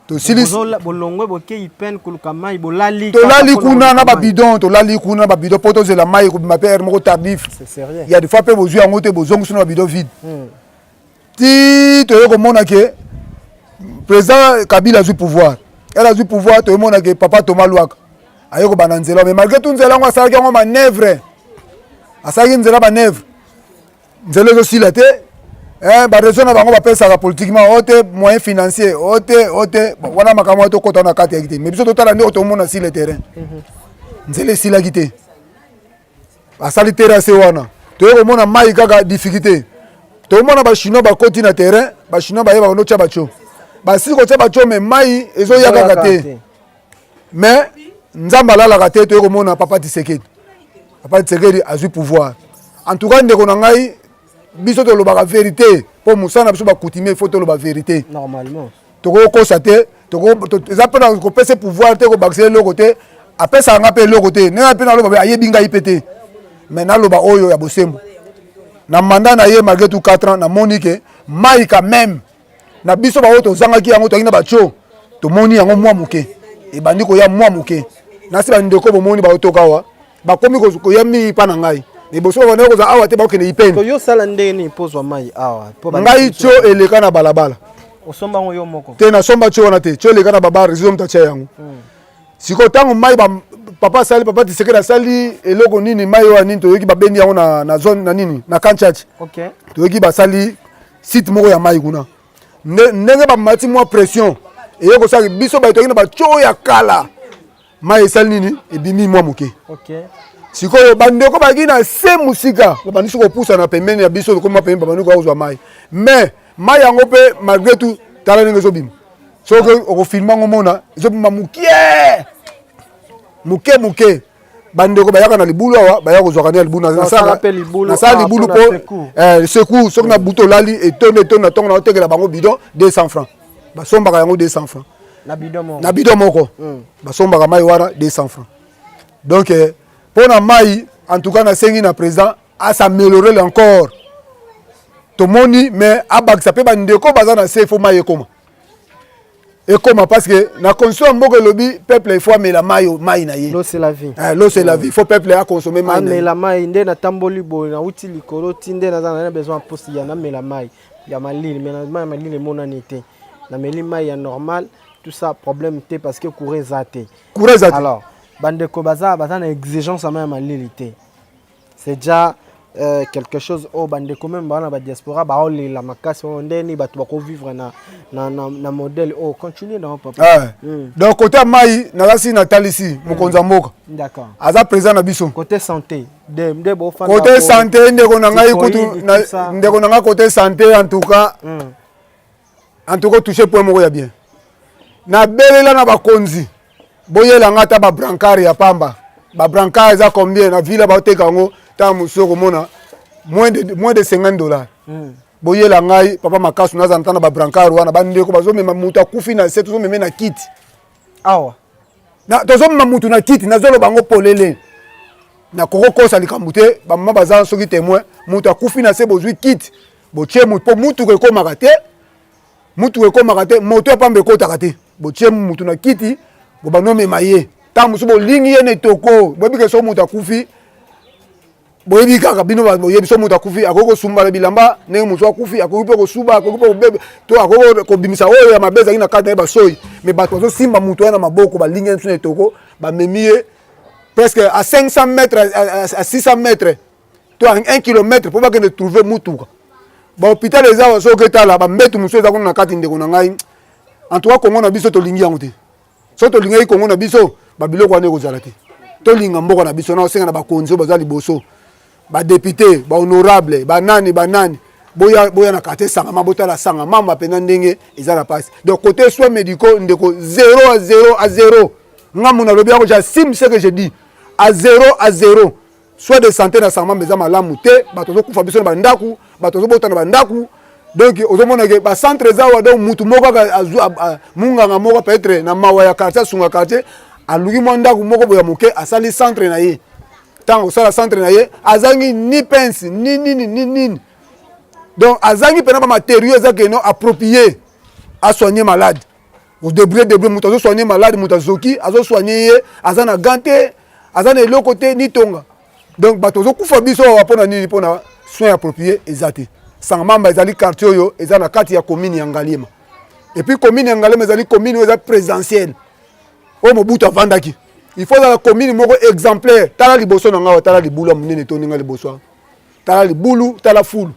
tosilisi. Bolongwe, bokei Ipene koluka mai, bolali? Tolali kuna na babidon, tolali kuna na babidon mpo tozela mai kobima, mpe heure moko tardif ya des fois mpe bozwi yango te, bozongisi na babidon vide. Ti toye komona ke président Kabila azwi pouvoir. Ere azwi pouvoir, toyemona ke papa Thomas Lwaka aye kobanda nzela, mais malgré tout nzela yango asalaki yango manœuvre, asalaki nzela manœuvre, nzela ezosila te. Baraison na bango bapesaka politiquement o te, moyen financier o te, o te. Wana makambo wana tokɔta na kati yaki te, mais biso totala nde tomona sur le terrain, nzela esilaki te. Asali terrasse wana, toye komona mai kaka difficulté. Tomona bachinois bakoti na terrain, bachinois bayeba kono tia batio, basili kotia batio, mais mai ezoya kaka te. Mais Nzambe alalaka te, toye komona papa Tshisekedi, papa Tshisekedi azwi pouvoir. En tout cas, ndeko na ngai, biso tolobaka vérité mpo mosala na biso bacoutumier, il faut toloba vérité. Normalement. Tokokosa te, eza mpe na kopesa pouvoir te, kobakisa eloko te, apesaka nga mpe eloko te, ndenge mpe naloba ayebi ngai mpe te, mais naloba oyo ya bosembo. Na mandat na ye, malgré tout 4 ans, namoni ke mai quand même na biso baoyo tozangaki yango, toyaki na batio, tomoni yango mwa moke ebandi koya mwa moke. Nasi bandeko bomoni baotoka awa, bakomi koya mingi mpa na ngai. Liboso babandaki kozwa awa te, bakokende Ipene. Yo osala ndenge nini mpo ozwa mai awa? Ngai tio eleka na balabala. Osomba yango yo moko? Te, nasomba tio wana te, tio eleka na babare, ezo moto atia yango. Sikoyo ntango mai papa asali, papa Tshisekedi asali eloko nini, mai oyo nini, toyoki babendi yango na zone na nini, na Kanchachi. Toyoki basali site moko ya mai kuna, ndenge bamati mwa pression eye kosala biso bato toyaki na batio ya kala, mai esali nini, ebimi mwa moke. Sikoyo bandeko bazalaki na se mosika, babandi soki kopusana pembeni ya biso, tokoma pembeni, babandi koya kozwa mai. Mais mai yango mpe malgré tout, tala ndenge ezobima, soki okofilmer yango, mona ezobima mokie moke moke. Bandeko bayaka na libulu awa, baya kozwaka nde ya libulu. Nasala libulu mpo secours, soki na butu olali, etondi etondi, na ntongo na otekela bango bidon 200 francs, basombaka yango 200 francs. Na bidon moko basombaka mai wana 200 francs. Donc mpo na mai, en tout cas nasengi na président as'améliorer encore. Tomoni, mais abakisa mpe bandeko baza na se, faut mai ekoma, ekoma, parce que na constitution ya mboka elobi peuple il faut amela mai, mai na ye. L'eau c'est la vie. Eh, l'eau c'est la vie, il faut peuple aconsommer mai. Amela mai. Nde natamboli boye, nauti likolo ti nde naza na besoin posi ya namela mai ya malili, mais mai ya malili emonani te. Nameli mai ya normal, tout ça problème te, parce que courant eza te. Courant eza te. Alors bandeko baza na exigence ya mai ya malili te, c'est déjà quelque chose oyo bandeko même baa na badiaspora baolela makasi oyo ndeni bato bakovivre na modèle oyo. Continue na papa. Donc côté ya mai, nazasi natalisi mokonzi ya mboka. Aza président na biso. Côté santé nde côté santé, ndeko na ngai kutu, ndeko na ngai, côté santé en tout cas. En tout cas touche point moko ya bien. Nabelela na bakonzi boyela nga ata ba brancard ya pamba. Ba brancard eza combien na ville baoteka yango ntango mosusu okomona moins de, moins de 50 dollars. Mm. Boyela ngai papa makasu naza nta na ba brancard wana bandeko bazomema moto akufi na se tozomeme na kiti. Awa. Na tozomema moto na kiti nazoloba yango polele. Nakoki kokosa likambo te bamama baza soki témoin moto akufi na se bozwi kiti botie moto mpo mutuka ekomaka te mutuka ekomaka te moto ya pamba ekotaka te botie moto na kiti bobandi omema ye ntango mosusu bolingi ye na etoko boyebi ke soki moto akufi boyebi kaka bino boyebi soki moto akufi akoki kosumbala bilamba ndenge mosu akufi akoki mpe kosuba akoki mpe kobebe to akoki kobimisa oyo ya mabe ezalaki na kati na ye basoi me bato bazosimba moto wana na maboko balingi ye mosu na etoko bamemi ye presque à 500 mètres à 600 mètres to 1 kilomètre mpo bakende trouver mutuka bahôpital eza soki etala bambetu mosusu eza kuna na kati ndeko na ngai en tout cas kongo na biso tolingi yango te soki tolingaki kongo na biso babiloko wana ekozala te tolinga mboka na biso na osenga na bakonzi oyo baza liboso badepute bahonorable banani banani boya, boya na quartier sangama botala sanga mamba mpenza ndenge eza na mpasi donc côté soins médicaux ndeko 0 à 0 à 0 ngambo nalobi yango j'assume ce que je dis à 0 à 0 soins de santé na Sangmamba eza malamu te, bato bazokufa biso na bandako, bato bazobota na bandako. Donc ozomona ke ba centre eza awa, donc mutu moko kaka munganga moko peut-être na mawa ya quartier asunga quartier aluki mwa ndako moko boya moke asali centre na ye. Ntango kosala centre na ye azangi ni pince ni nini ni nini, donc azangi mpena ba matériaux eza keno approprié asoigner malade. Odebrouille debrouille moto azo soigner malade, moto azoki azo soigner ye, aza na gant te, aza na eloko te ni tonga. Donc bato ozokufa biso awa mpona nini? Mpona soin approprié eza te. Sangamamba ezali quartier oyo eza na kati ya commune ya Ngaliema. Et puis commune ya Ngaliema ezali commune oyo eza présidentielle oyo Mobutu avandaki. Il faut ezala commune moko exemplaire. Tala liboso na ngai, tala libulu ya monene etondi ngai liboso awa. Tala libulu, tala fulu.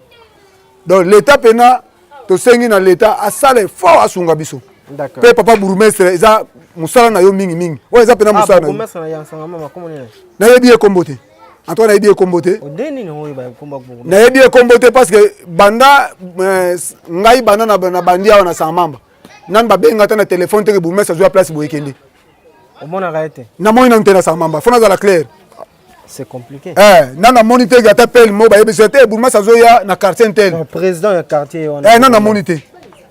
Donc l'État pena tosengi na l'État asala effort asunga biso. Pe papa bourgmestre eza mosala na yo mingi mingi. Oyo eza pena ah, mosala na yo. Nayebi ye kombo te. En tout cas nayebi ye kombo te. Nayebi ye kombo te parce que banda euh, ngai banda na, na bandi awa na Sangmamba. Nani babenga ata na téléphone te ke bourgmestre azwa place boye kende. Omonaka ye te? Namoni nanu te na Sangmamba. Faut nazala clair. C'est compliqué. Eh, nana moni te ata pele mo bayebisi te bourgmestre azoya na quartier tel. Président ya quartier wana. Eh, nana moni te.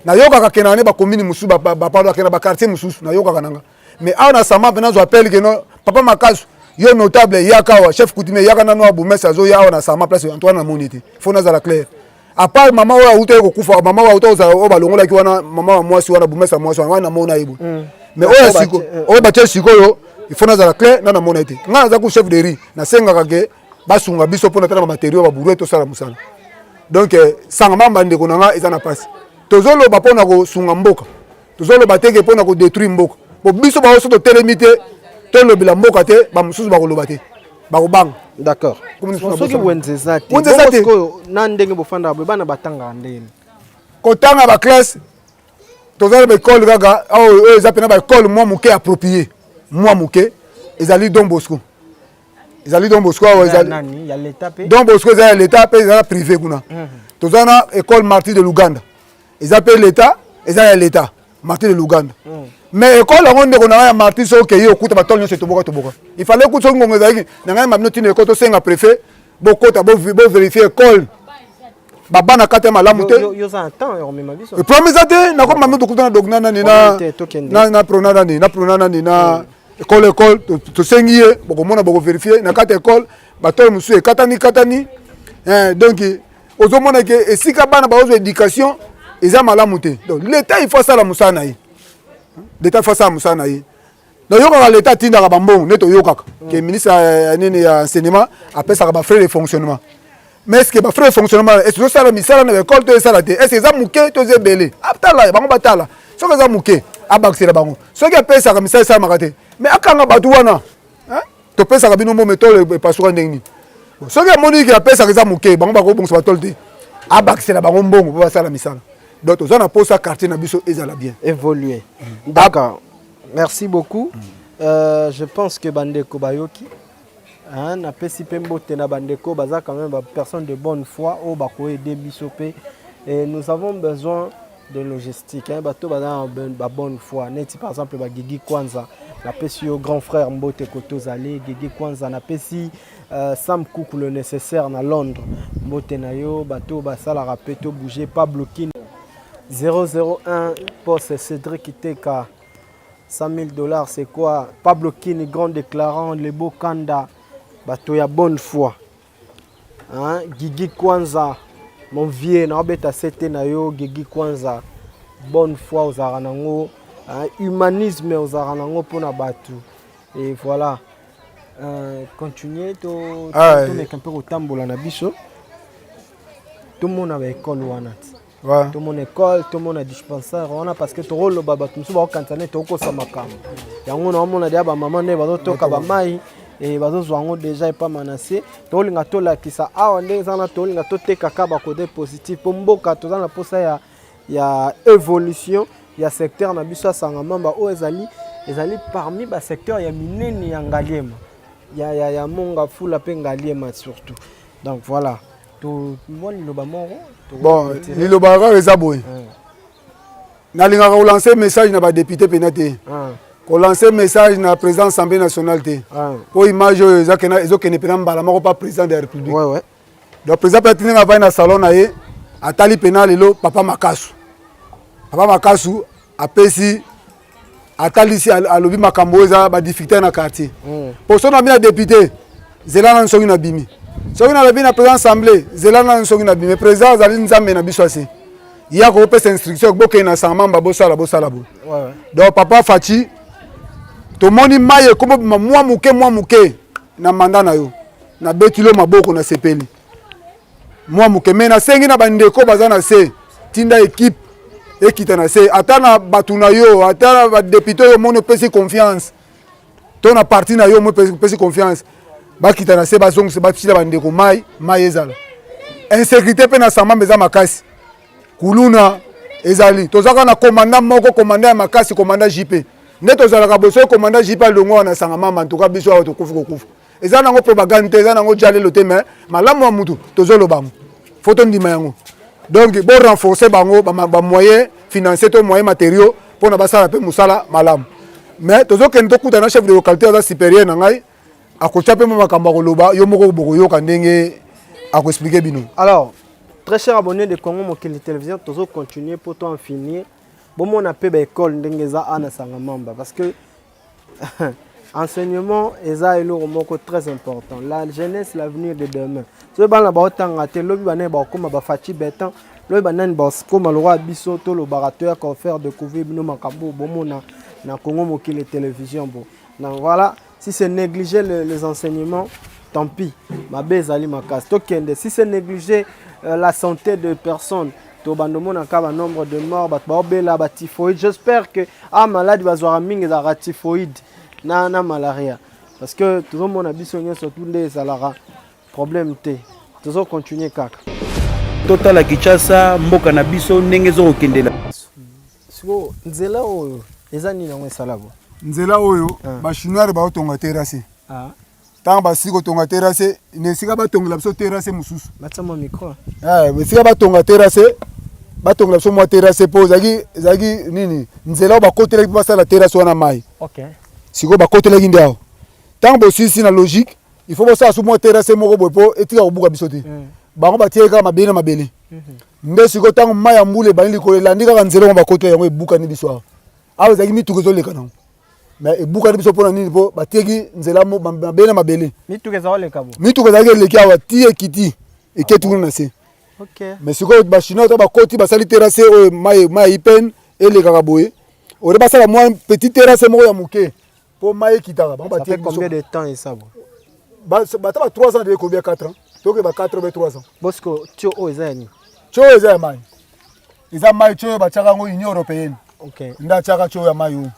Nayokaka kena ne ba commune mosusu ba ba pardon kena ba quartier mosusu nayokaka nanga. Mais awa na sama mpe nazwa appel ke no papa Makasu yo notable yaka awa chef coutumier yaka nanu awa bourgmestre azoya awa na sama place en tout cas namoni te. Faut nazala clair. À part mama oyo awutaki kokufa, mama oyo awutaki kozala oyo balongolaki wana mama wa mwasi wana bourgmestre ya mwasi wana wana namona ye boye. Mm. Mais oyo siko oyo batie sikoyo il faut nazala clair na namona ye te. Ngai naza ku chef de rue nasengaka ke basunga biso mpo na tala ba matériaux ba bourre tosala mosala. Donc eh, sanga mamba ndeko na ngai eza na pasi. Tozoloba mpo na kosunga mboka. Tozoloba te ke mpo na kodétruire mboka. Po biso baoso totelemi te tolobela mboka te, ba mosusu bakoloba te. Bakobanga. D'accord. Soki wenze eza te. Wenze eza te. Na ndenge bofandaka boye bana batangaka ndenge. Kotanga ba classe toza na ba école kaka oyo eza pena ba école mwa moke approprié mwa moke ezali Don Bosco. Ezali Don Bosco awa ezali nani ya l'État pe. Don Bosco eza ya l'État pe eza privé kuna. Mhm. Toza na école Martyr de l'Ouganda. Eza pe l'État, eza ya l'État. Martyr de l'Ouganda. Mm. Mais école yango ndeko na ngai ya Martyr soki okei okuta batole nyonso etoboka toboka. Il fallait kutu soki ngongo ezalaki na ngai mabino tina école tosenga préfet bokota bo vérifier école babana kati ya malamu te problème eza te nakoma mino tokuta na dogna nani na prona nani na prona nani na école école tosengi ye bokomona bokoverifie na kati ya école batole mosusu ekatani katani eh, donc ozomona ke esika bana baozwa éducation eza malamu te donc l'état il faut asala mosala na ye l'état il faut asala mosala na ye nayokaka l'état atindaka bambongo nde toyokaka ke ministre ya nini ya enseignement apesaka bafrais de fonctionnement mais est ce que bafrais de fonctionnement est ce tozosala misala na baekole to esala te est ce que eza moke to eza ebele atala bango batala soki eza moke abakisela bango soki apesaka misala esalamaka te mais akanga bato wana topesaka bino mbongo tolo epasuka ndenge nini soki amoni ke apesaka eza moke bango bakobongisa batolo te abakisela bango mbongo mpo basala misala donc toza na posa quartier na biso ezala bien évoluer mm. d'accord merci beaucoup mm. euh, je pense que bandeko bayoki hein, napesi mpe mbote na bandeko baza quand même ba personne de bonne foi oyo bakoede biso mpe et nous avons besoin. De logistique hein, bato baza na ba bonne foi neti par exemple ba Guigui Kwanza napesi yo grand frère mbote kote ozali Guigui Kwanza napesi euh, Sam Kuku le nécessaire na Londres mbote na yo bato basalaka pe to bouger Pablo Kin 001 poste Cédric Teka 100 000 dollars c'est quoi Pablo Kini grand déclarant le beau Kanda bato ya bonne foi Hein, Guigui Kwanza, mon vieux, na obeta sete na yo Guigui Kwanza. Bonne foi ozalaka nango, hein, humanisme ozalaka nango mpona bato. Et voilà. Euh, continuer to ah, tomeka mpe kotambola na biso tomona baekole wana ti Ouais. tomona école tomona dispensaire wana parce que tokoloba bato mosusu bakokanisa nde tokokosa makambo yango naomona deya bamama nde bazotoka bamai e bazozwa yango deja epa manase tokolinga tolakisa awa ndenge eza wana tokolinga totekaka bakote positif mpo mboka toza na mposa ya, ya évolution ya secteur na biso ya sangamamba oyo ezali ezali parmi basecteur ya minene ya ngaliema ya, ya, ya monga fula mpe ngaliema surtout donc voilà mwa liloba moko bon liloba kaka eza boye nalingaka kolancer message na badepute mpena te kolancer message na président assemblée nationale te mpo image oyo ezokende mpena mbala moko pa président de la république donc président mpe atindinga avai na salon na ye atali mpena lelo papa makasu papa makasu apesi atalisi alobi makambo oyo eza badifficulté na quartier mpo mm. soki nabi na député zela nanu soki nabimi soki nalobi na président assemblée zela nanu soki nabimi président azali nzambe na biso ase ye akopesa instruction bokende na sangmamba bosala bosala boye donc papa faci tomoni mai ekomobima mwa moke mwa moke na manda na yo nabetili yo maboko nasepeli mwa moke me nasengi na bandeko baza na se tinda ekipe ekita na se ata na bato na yo ata na badepute oyo omoni opesi confiance to na parti na yo omoni opesi confiance bakita na se bazongisa batila bandeko mai mai ezala insécurité mpe na sambamba eza makasi kuluna ezali tozalaka na komanda moko komanda ya makasi komanda jp nde tozalaka boye soki komanda jp alongwa wana sanga mama ntuka biso awa tokufi kokufa eza nango propagande te eza nango jalelo te mais malamu ya mutu tozoloba yango fo tondima yango donc bo renforcer bango bamoyen financier to moyen matériaux mpona basala mpe mosala malamu mais tozokende tokuta na chef de localité aza supérieur na ngai akotya mpe mwa makambo akoloba yo moko bokoyoka ndenge akoexplike bino alors très cher abonné de congo mokili télévision tozo continuer mpo to en finir bomona mpe baekole ndenge eza ana sangamamba parce que enseignement eza eloko moko très important la jeunesse l'avenir de demain soki bana baotanga te lobi banani bakokoma bafaci beton lobi banani bakokoma lokola biso tolobaka toya kofaire découvrir bino makambo bomona na congo mokili télévision bo donc voilà si c'est négliger le, les enseignements tant pis mabe ezali makasi tokende si c'est négliger euh, la santé de personnes tobanda omonaka ba nombre de mort bato baobela ba typhoïde j'espère que a ah, maladi bazwaka mingi ezalaka typhoïde na, na malaria parce que tozomona biso nyonso tu nde ezalaka problème te tozocontinue kaka totala kinshasa mboka na biso ndenge ezokokendela sikoyo nzela oyo eza nini yango esala bo nzela oyo ah. bachinoire baotonga terrasse ah. ntango basili kotonga terrasse na esika batongela biso terrasse mosusu eh, esika batonga terrasse batongela biso mwa terrasse mpo ezalaki ezalaki nini nzela oyo bakotelaki mpo basala terrasse wana mai sikoyo bakotelaki nde awa ntango bosilisi na logique il faut bosala su mwa terrasse moko boye mpo etika kobuka biso te mm. bango batiaki kaka mabele na mabele mm-hmm. nde sikoyo ntango mai ya mbula ebandi likolo elandi kaka nzela yango bakotela yango ebukani biso awa awa ezalaki mituka ezoleka nango mais ebukani biso mpona nini mpo batieki nzela mabele na mabele mituka ezalaki eleki awa ti ekiti eketi kuna na se mais sikoyo bachinois to bakoti basali terrasse oyo mai mai ya ipene elekaka boye ore basala mwa petit terrasse moko ya moke mpo mai ekitaka bango batieki combien de temps esa bo bata ba 3 ans de combien 4 ans toke ba 4 ba 3 ans bosco tio oyo eza ya nini tio oyo eza ya mai eza mai tio oyo batiaka yango union européenne okay. nde atiaka tio ya mai oyo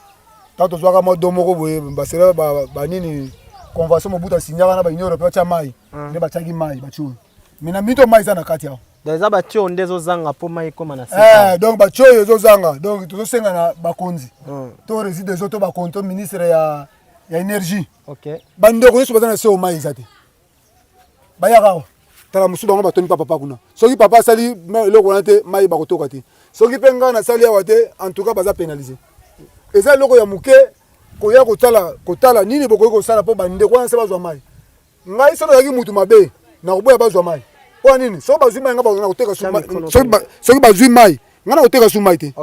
ntango tozwaka mwa do moko boye basela banini convention mobutu asignaka na baunion européenne batya mai ah. nde batiaki mai batio oyo mais na mito mai eza na kati awa donc eza batio nde ezozanga mpo mai ekóma na eh, donc batio oyo ezozanga donc tozosenga na bakonzi hmm. to réside ezo to bakonzi to ministre ya, ya énergie okay. bandeko nyonso baza na se oyo mai eza te bayaka awa tala mosusu bango batondi pa papa kuna soki papa asali eloko wana te mai bakotoka te Soki mpe ngai nasali awa te, en tout cas baza pénalisé. Eza eloko ya moke koya kotala kotala nini bokoki kosala mpo bandeko wana se bazwa mai. Ngai soki nazalaki mutu mabe nakoboya bazwa mai. Mpo nini? Soki bazwi mai ngai nakoteka soki bazwi mai ngai nakoteka su mai te.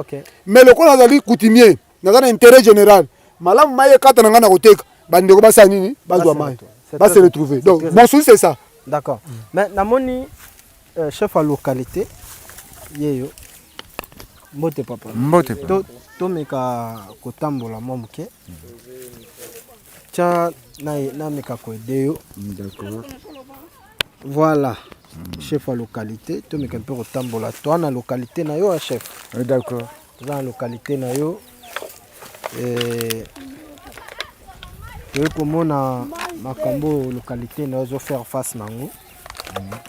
Mais lokola nazali coutumier, naza na intérêt général, malamu mai ekata na ngai nakoteka, bandeko basala nini? Bazwa mai, ba se retrouver. Donc mon souci c'est ça. D'accord. Mais namoni chef ya localité yeyo, mbote papa. Mbote papa. Tomeka kotambola mwa moke, tya nameka koaider yo. D'accord. Voilà, chef ya localité, tomeka mpe kotambola. Toa na localité na yo ya chef. D'accord. Toza na localité na yo, toyei komona makambo oyo localité na yo ezofaire face nango,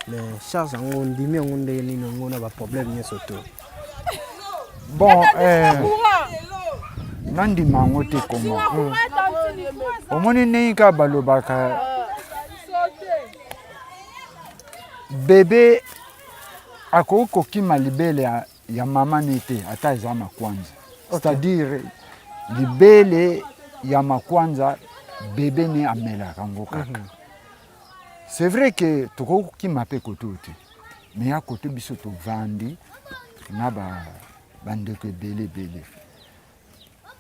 mais charge yango ondimi yango ndenge nini yango na baproblème nyonso to? Bon, nandima yango te. Koma omoni ndenge kaka balobaka, bebe akoki kokima libele ya mama ne te, ata eza makwanza. C'est-à-dire libele ya makwanza, bebe ne amelaka yango kaka. C'est vrai que tokoki kokima mpe kote oyo te, mais ya kote biso tovandi na bandeko ebele ebele,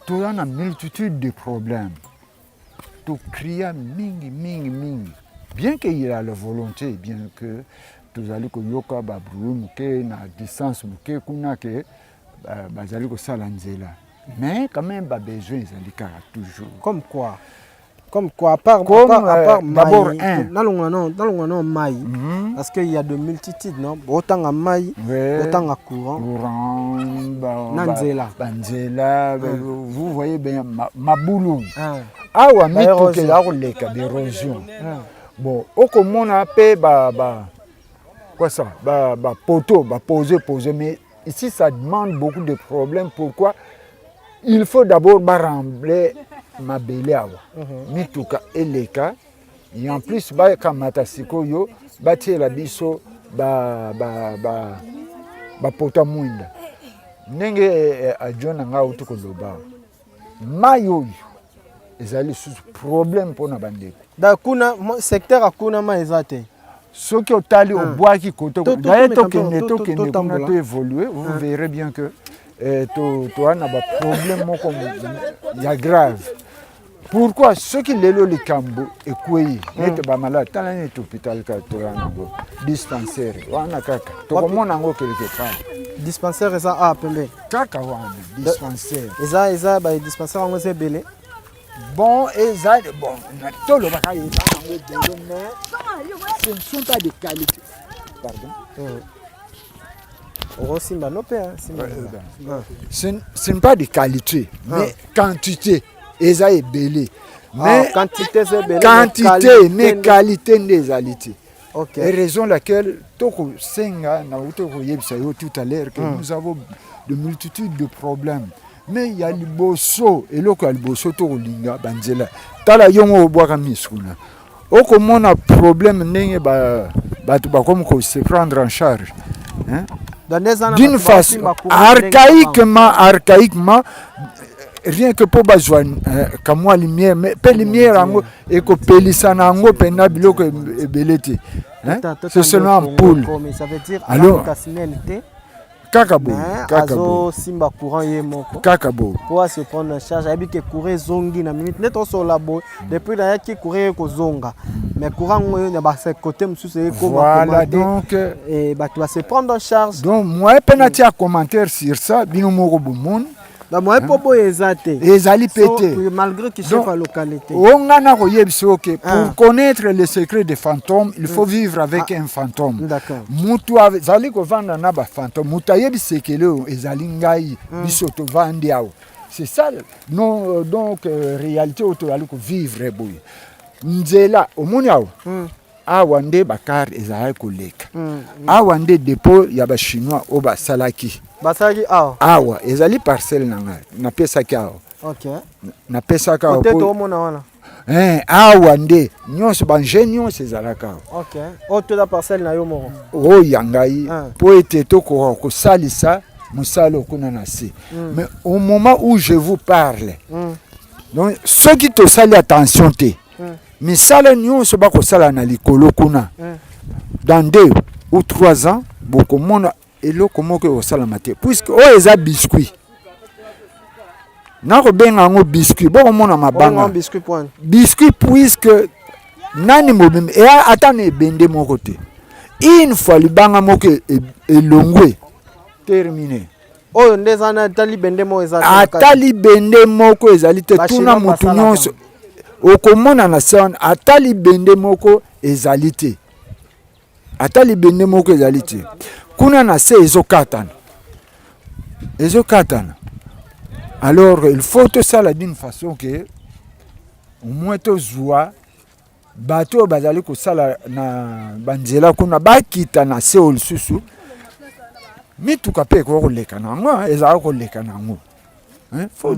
toza na multitude de problèmes, tocria mingi mingi mingi. Bien que il y a la volonté, bien que tozali koyoka babruit moke na distance moke kuna ke bazali kosala nzela, mais quand même babesoin ezali kaka toujours. Comme quoi? Comme quoi, à part, Comme, à part d'abord, mai, un. Nalongola non, nalongola non mai, parce qu'il y a de multitudes, non? Otanga mai, otanga courant. Courant, Na nzela. Banzela, vous voyez bien mabulu awa, mituka eza koleka, baérosion. Bon, okomona mpe ba quoi ça, ba poteau bapose pose, mais ici ça demande beaucoup de problèmes. Pourquoi? Il faut d'abord baremblayer mabele awa, mituka eleka, et en plus bakamata sikoyo batiela biso bapoto mwinda. Ndenge adjoint na ngai auti koloba, mai oyo ezali lisusu problème mpona bandeko. Da kuna secteur ya kuna mai eza te. Soki otali, obwaki kote daye, tokende tokende kuna, to évoluer, vous verrez bien que toa na baproblème moko ya grave. Pourquoi? Soki lelo likambo ekwei nete bamalade, tala neti hôpital kaka toya nango, dispensaire wana kaka tokomona yango quelque part. Dispensaire eza a pembeni. Kaka wana dispensaire. Eza ba dispensaire yango eza ebele. Bon, eza bon, tolobaka eza yango ebele, mais ce ne sont pas de qualité, pardon. Okosimba no mpe simba. Ce n'est pas de qualité, mais quantité eza ebele. Mais quantité eza ebele. Quantité, mais qualité nde ezali te. Et raison laquelle tokosenga, nauti koyebisa yo tout à l'heure que nous avons de multitudes de problèmes, mais ya liboso, eloko ya liboso tokolinga banzela. Tala yongo, obwaka miso kuna, okomona problème ndenge bato bakomi kose prendre en charge, hein? D'une façon archaïquement, archaïquement, rien que mpo bazwa kamwa lumière, mais mpe lumière yango ekopelisa na yango mpenza biloko ebele te, c'est seulement ampoule. Alors kaka boye, kaka boye. Azosimba courant ye moko. Kaka boye. Po ase prendre en charge, ayebi ke courant ezongi na minute nde tosola boye. Depuis nayaki, courant ekozonga, mais courant ngo na bakote mosusu ekoma. Voilà, donc bato base prendre en charge. Donc moyen mpe natia commentaire sur ça, bino moko bomoni. Bamoyen mpo boye eza te. Ezali mpe te. Malgré que chef ya localité. O nga na koyebisa oke, pour connaître le secret des fantômes, il faut vivre avec un fantôme. Mutu azali kovanda na bafantôme, mutu ayebi sekele oyo ezali ngai, biso tovandi awa, c'est ça non? Donc réalité oyo tozali kovivre boye, nzela omoni awa, awa nde bacar ezalaki koleka, awa nde dépôt ya bachinois oyo basalaki. Basalaki awa. Awa ezali parcelle na ngai, napesaki awa. Napesaka awa toomona wana. Awa nde nyonso baengins nyonso ezalaka awa. Oyo toza parcelle na yo moko. Oyo ya ngai, mpo ete tokoka kosalisa. mosala okuna na se mm. Mais au moment où je vous parle donc soki tosali attention te misala nyonso bakosala na likolo kuna dans 2 ou 3 ans bokomona eloko moko ekosalama te, puisque oyo eza biscuit, nakobenga yango biscuit, bokomona mabanga. Biscuit point. Biscuit, puisque nani mobimba eya ata na ebende moko te. Une fois libanga moko elongwe, terminé. Oyo nde eza na ata libende moko eza te. Ata libende moko ezali te. Tuna motu nyonso okomona na se wana, ata libende moko ezali te, ata libende moko ezali te. Kuna na se ezokatana, ezokatana. Alors il faut tosala d'une façon que au moins tozwa bato oyo bazali kosala na banzela kuna, bakita na se oyo lisusu mituka mpe ekoki koleka na yango, ezalaka koleka na yango. Faut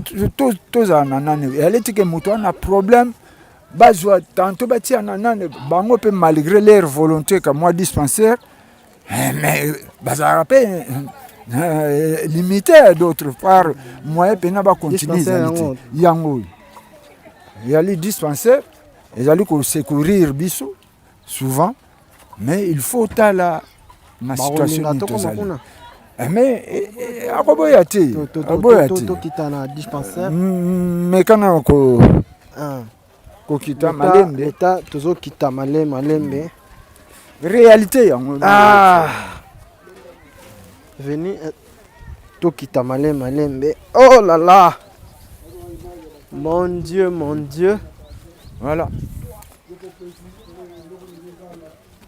tozala na nani, eyali tike moto wana problème, bazwa tantôt batia na nani bango mpe, malgré leur volonté ka mwa dispensaire, mais bazalaka mpe limité. D'autre part, moyen mpena bacontinue ezali te. Yango oyo ezali dispensaire, ezali kosecourir biso souvent, mais il faut tala na situation nini tozali. Mais akoboya te, akoboya te. Tokita na dispensaire. Mekana ko kokita malembe. Leta, tozokita malembe malembe. Réalité yango. Ah, veni, tokita malembe malembe. Oh là là, mon Dieu, mon Dieu. Voilà,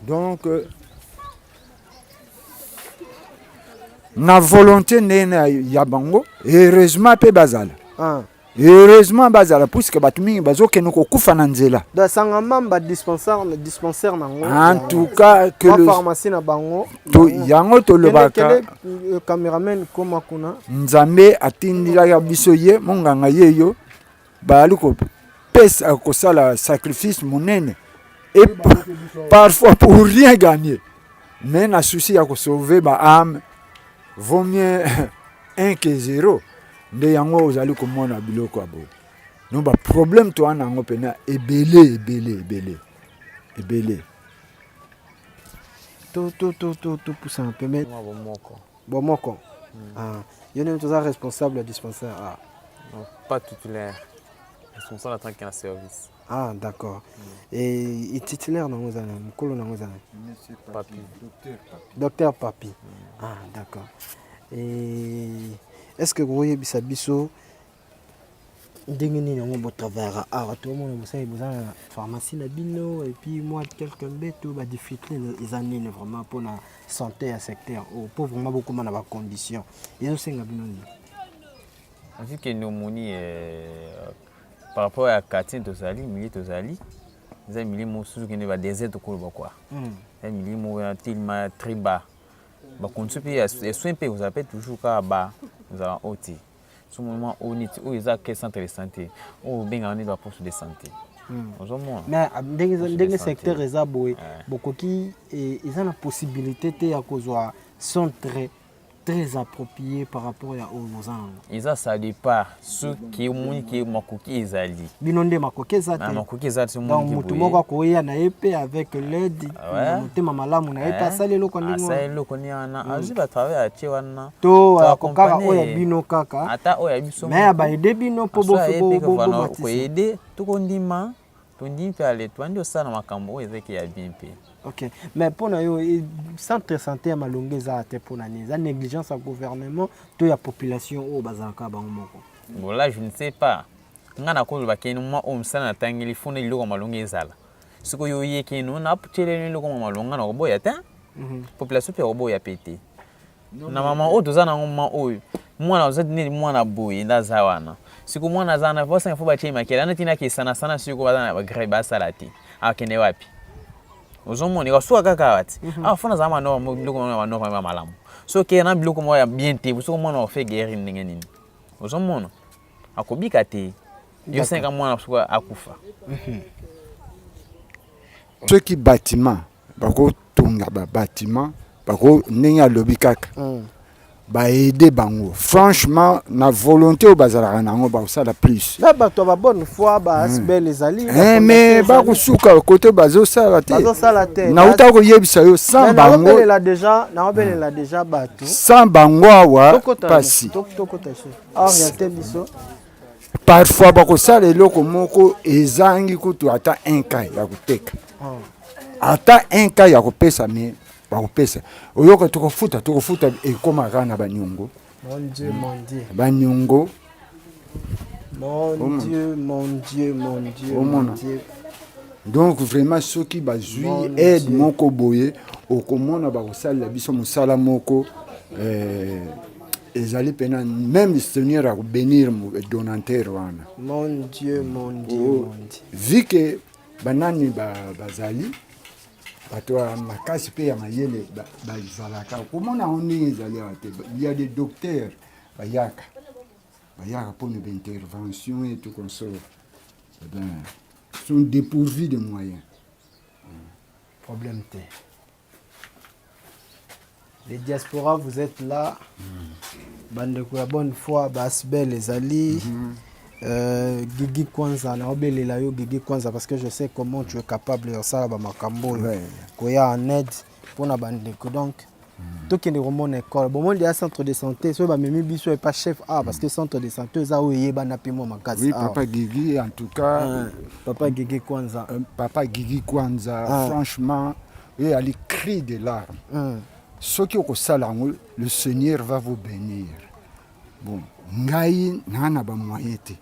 donc na volonté ndenge ya bango, heureusement mpe bazala ah. Heureusement bazala, puisque bato mingi bazokende kokufa na nzela. Donc Sanga Mamba, dispensaire nango. En tout cas que le pharmacie na bango. To, yango tolobaka. Cameraman koma kuna. Nzambe atindilaka biso ye monganga ye yo bazali kopesa, kosala sacrifice monene et parfois pour rien gagner, mais na souci ya kosauver baâme, vaut mieux un que zéro. Nde yango ozali komona biloko ya boye. No baproblème toa na yango mpena ebele ebele ebele ebele. Topusana pembeni. Bomoko. Bomoko. Ah, yo nde toza responsable ya dispensaire? Ah. Non, pas titulaire, responsable en tant qu'un service. Ah d'accord. Et titulaire nango eza nani? Mokolo nango eza nani? Monsieur Papi. Docteur Papi. Docteur Papi. Ah d'accord. Et est-ce que koyebisa biso ndenge nini yango botravaillaka awa? Tomona bosali, boza na pharmacie na bino et puis mwa quelque mbeto. Badifficulté eza nini vraiment mpona santé ya secteur oyo, mpo vraiment bokóma na bacondition ezosenga bino nini? Vu omoni par rapport ya quartier tozali, milieu tozali, eza milieu mosusu kende badésert, tokoloba quoi, eza milieu moko ya tellement très bas. Bacondition mpe ya soin mpe kozala mpe toujours kaka ba ozala oyo te. So moment oyo neti oyo eza ke centre de santé oyo obengaka neti baposte de santé, ozomona. Mais ndenge secteur eza boye, bokoki, eza na possibilité te ya kozwa centre très approprié par rapport ya oyo boza nango? Eza ça départ, soki omoni ke makoki ezali. Bino nde makoki eza te. Makoki eza te. Donc motu moko akoya na ye mpe avec l'aide, motema malamu na ye mpe asali eloko ndenge. Asali eloko nini wana, azwi batravail atie wana. To kaka oyo ya bino kaka. Ata oyo ya biso. Mais abaaider bino mpo koaider, tokondima, tondimi mpe ale toandi osala makambo oyo ezaki ya bien mpe. Ok, mais mpona yo, centre santé ya malongo eza te, mpona nini? Eza négligence ya gouvernement to ya population oyo bazalaka bango moko? Bon, là je ne sais pas. Nga nakoloba keni mwa oyo mosala natangeli funa eloko ya malongo ezala. Soki oyo oye keno natieleli eloko mwa malonga, na koboya te. Population mpe akoboya mpe te. Na mama oyo toza nango, mama oyo mwana oza neti mwana boye nde aza wana. Siko mwana aza wana, bosanga fo batie makele ana ntina kesanasana. Siko baza na bagrève, basala te, akende wapi? Ozomona ekasuka kaka awa ti awa. Fo nazala banorme, biloko moko ya banorme ya malamu. Soki na biloko moko ya bien te, soki mwana ofe guérir ndenge nini? Ozomona akobika te. Yo senga mwana soki akufa. Soki bâtiment, bakotonga babâtiment bako ndenge alobi kaka. Ba aider bango franchement na volonté oyo bazalaka na yango, bakosala plus. Na bato ya babonne foi, baasbl ezali. Eh, mais bakosuka kote bazosala te. Bazosala te. Nauta koyebisa yo, sans bango. Naobelela déjà, naobelela déjà bato. Sans bango awa Tokota. Pasi. Tokota oriente biso. Parfois bakosala eloko moko ezangi kutu ata un cas ya koteka, ata un cas ya kopesa, mais bakopesa oyoka tokofuta, tokofuta, ekóma kaka na baniongo. Mon Dieu, mon Dieu. Baniongo. Mon Omona. Dieu, mon Dieu, mon Dieu, mon Omona. Dieu. Donc vraiment soki bazwi Mon aide Dieu. moko boye, okomona bakosalela biso mosala moko eh, ezali mpena même Seigneur akobénir donateur wana. Mon Dieu, mon Dieu, Oh, mon Dieu. Vu que banani bazali bato ya makasi mpe ya mayele, bazalaka komona yango ndenge ezali awa te. Il y a des docteurs bayaka mpona baintervention et tout consort. Eh ben, sont dépourvus de moyens. Problème te. Les diasporas, vous êtes là. Bandeko ya bonne foi, baasbl ezali. Gigi Kwanza, naobelela yo Gigi Kwanza parce que je sais comment tu es capable ya kosala bamakambo oyo koya en aide mpona bandeko. Donc tokende komona école, bomoni deya centre de santé soki bamemi biso epa chef a, parce que centre de santé eza oyo eyebana mpe mwa makasi Oui, awa. papa Gigi, en tout cas. Ah, papa Gigi Kwanza. Papa Gigi Kwanza, Ah. franchement, et ali cri de larmes. Soki okosala yango, le Seigneur va vous bénir. Bon, ngai naa na bamoyen te.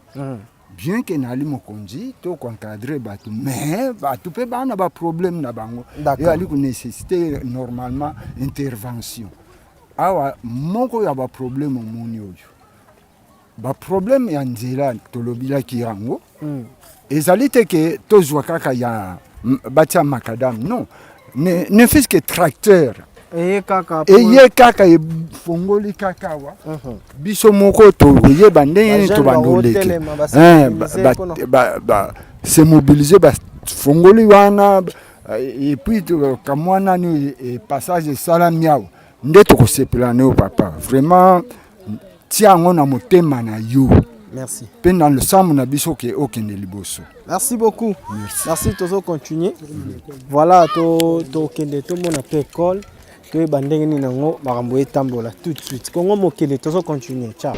Bien que nali mokonzi to koencadre bato, mais bato mpe baa na baproblème na bango. Eyali konécessité normalement intervention. Awa moko ya baproblème omoni oyo, baproblème ya nzela tolobilaki yango. Ezali te ke tozwa kaka ya batia macadam, non, ne fût que tracteur eye kaka. Eye kaka efongoli kaka awa, biso moko tokoyeba ndenge nini Bajeune tobanda oleke. bakotelema, Eh, base mobiliser. Se mobiliser, bafongoli wana et puis kamwa nani passage esalami awa nde tokosepela na yo papa. Vraiment tia yango na motema na yo. Merci. Mpe na losambo na biso ke okende liboso. Merci beaucoup. Merci, tozo continuer. Voilà, to tokende tomona mpe école, toyeba ndenge nini yango makambo etambola tout de suite. Kongo Mokili, tozo continuer. Ciao.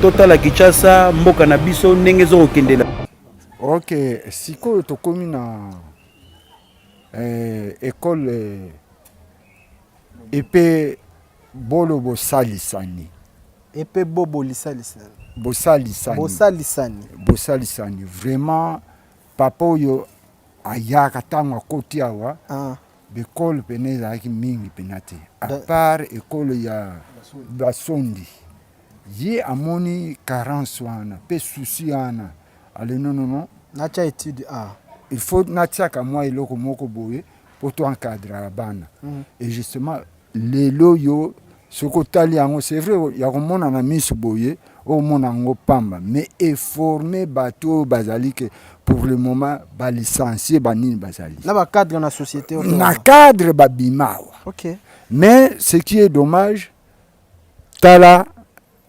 Totala Kinshasa, mboka na biso, ndenge ezokokendela. Ok, sikoyo tokomi na école epe bolo bosalisani. Epe bobo lisalisani. Bosalisani. Bosalisani. Bosalisani. Vraiment papa oyo ayaka, ntango akoti awa, baekole pene ezalaki mingi mpena te, à part ekole ya basondi. Ye amoni carence wana mpe souci wana, ale non, non, non. Natya étude a. Il faut natiaka mwa eloko moko boye mpo to encadrer bana. Et justement lelo oyo soki otali yango, c'est vrai ya komona na miso boye, omona yango pamba, mais eforme bato oyo bazali ke pour le moment balicencie banini bazali na bacadre na société oyo. Na cadre babima awa. Mais ce qui est dommage, tala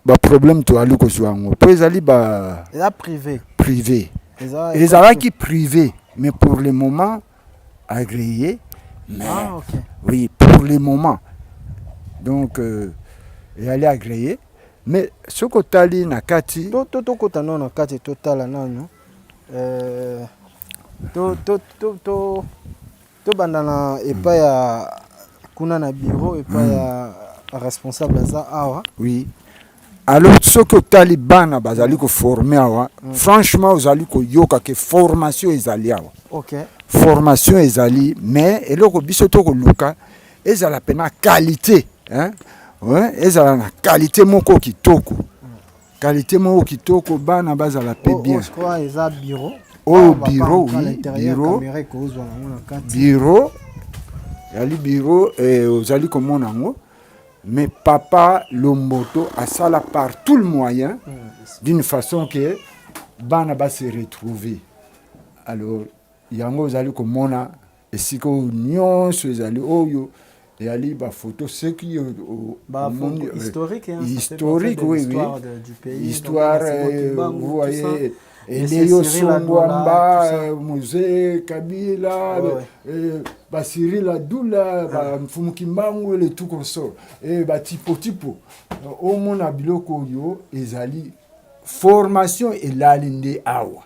baproblème toyali kozwa yango mpo ezali ba Eza privé. Privé. Eza Ezalaki privé, mais pour le moment agréé, mais Ah, ok. oui, pour le moment donc ezali agréé, mais soki otali na kati. Tokota nano na kati, totala nano. Tobanda na epai ya kuna na bureau, epai ya responsable aza awa. Oui, alors soki otali bana bazali koforme awa, franchement ozali koyoka ke formation ezali awa. Formation ezali, mais eloko biso tokoluka ezala mpena qualité, hein? Ouais, ezala na qualité moko kitoko, qualité moko kitoko, bana bazala mpe Oh, bien. oh, je crois eza bureau. Oyo Ah, on va bureau, pas entrer à oui, l'intérieur, bureau. caméra ekozwa nango na kati. Bureau yali bureau ozali komona yango, mais papa Lomboto asala par tout le moyen d'une façon que bana base retrouver. Alors yango ozali komona esika oyo nyonso ezali oyo. Eyali bafoto soki omoni historique, hein, historique, oui, oui. Du pays, histoire, vous voyez, Eleyo Songwamba, Mzee Kabila, ouais, ouais. Basirila Dula, ah. Mfumu Kimbangu, le tout consort, et batipo tipo. Omona biloko oyo ezali formation elali nde awa.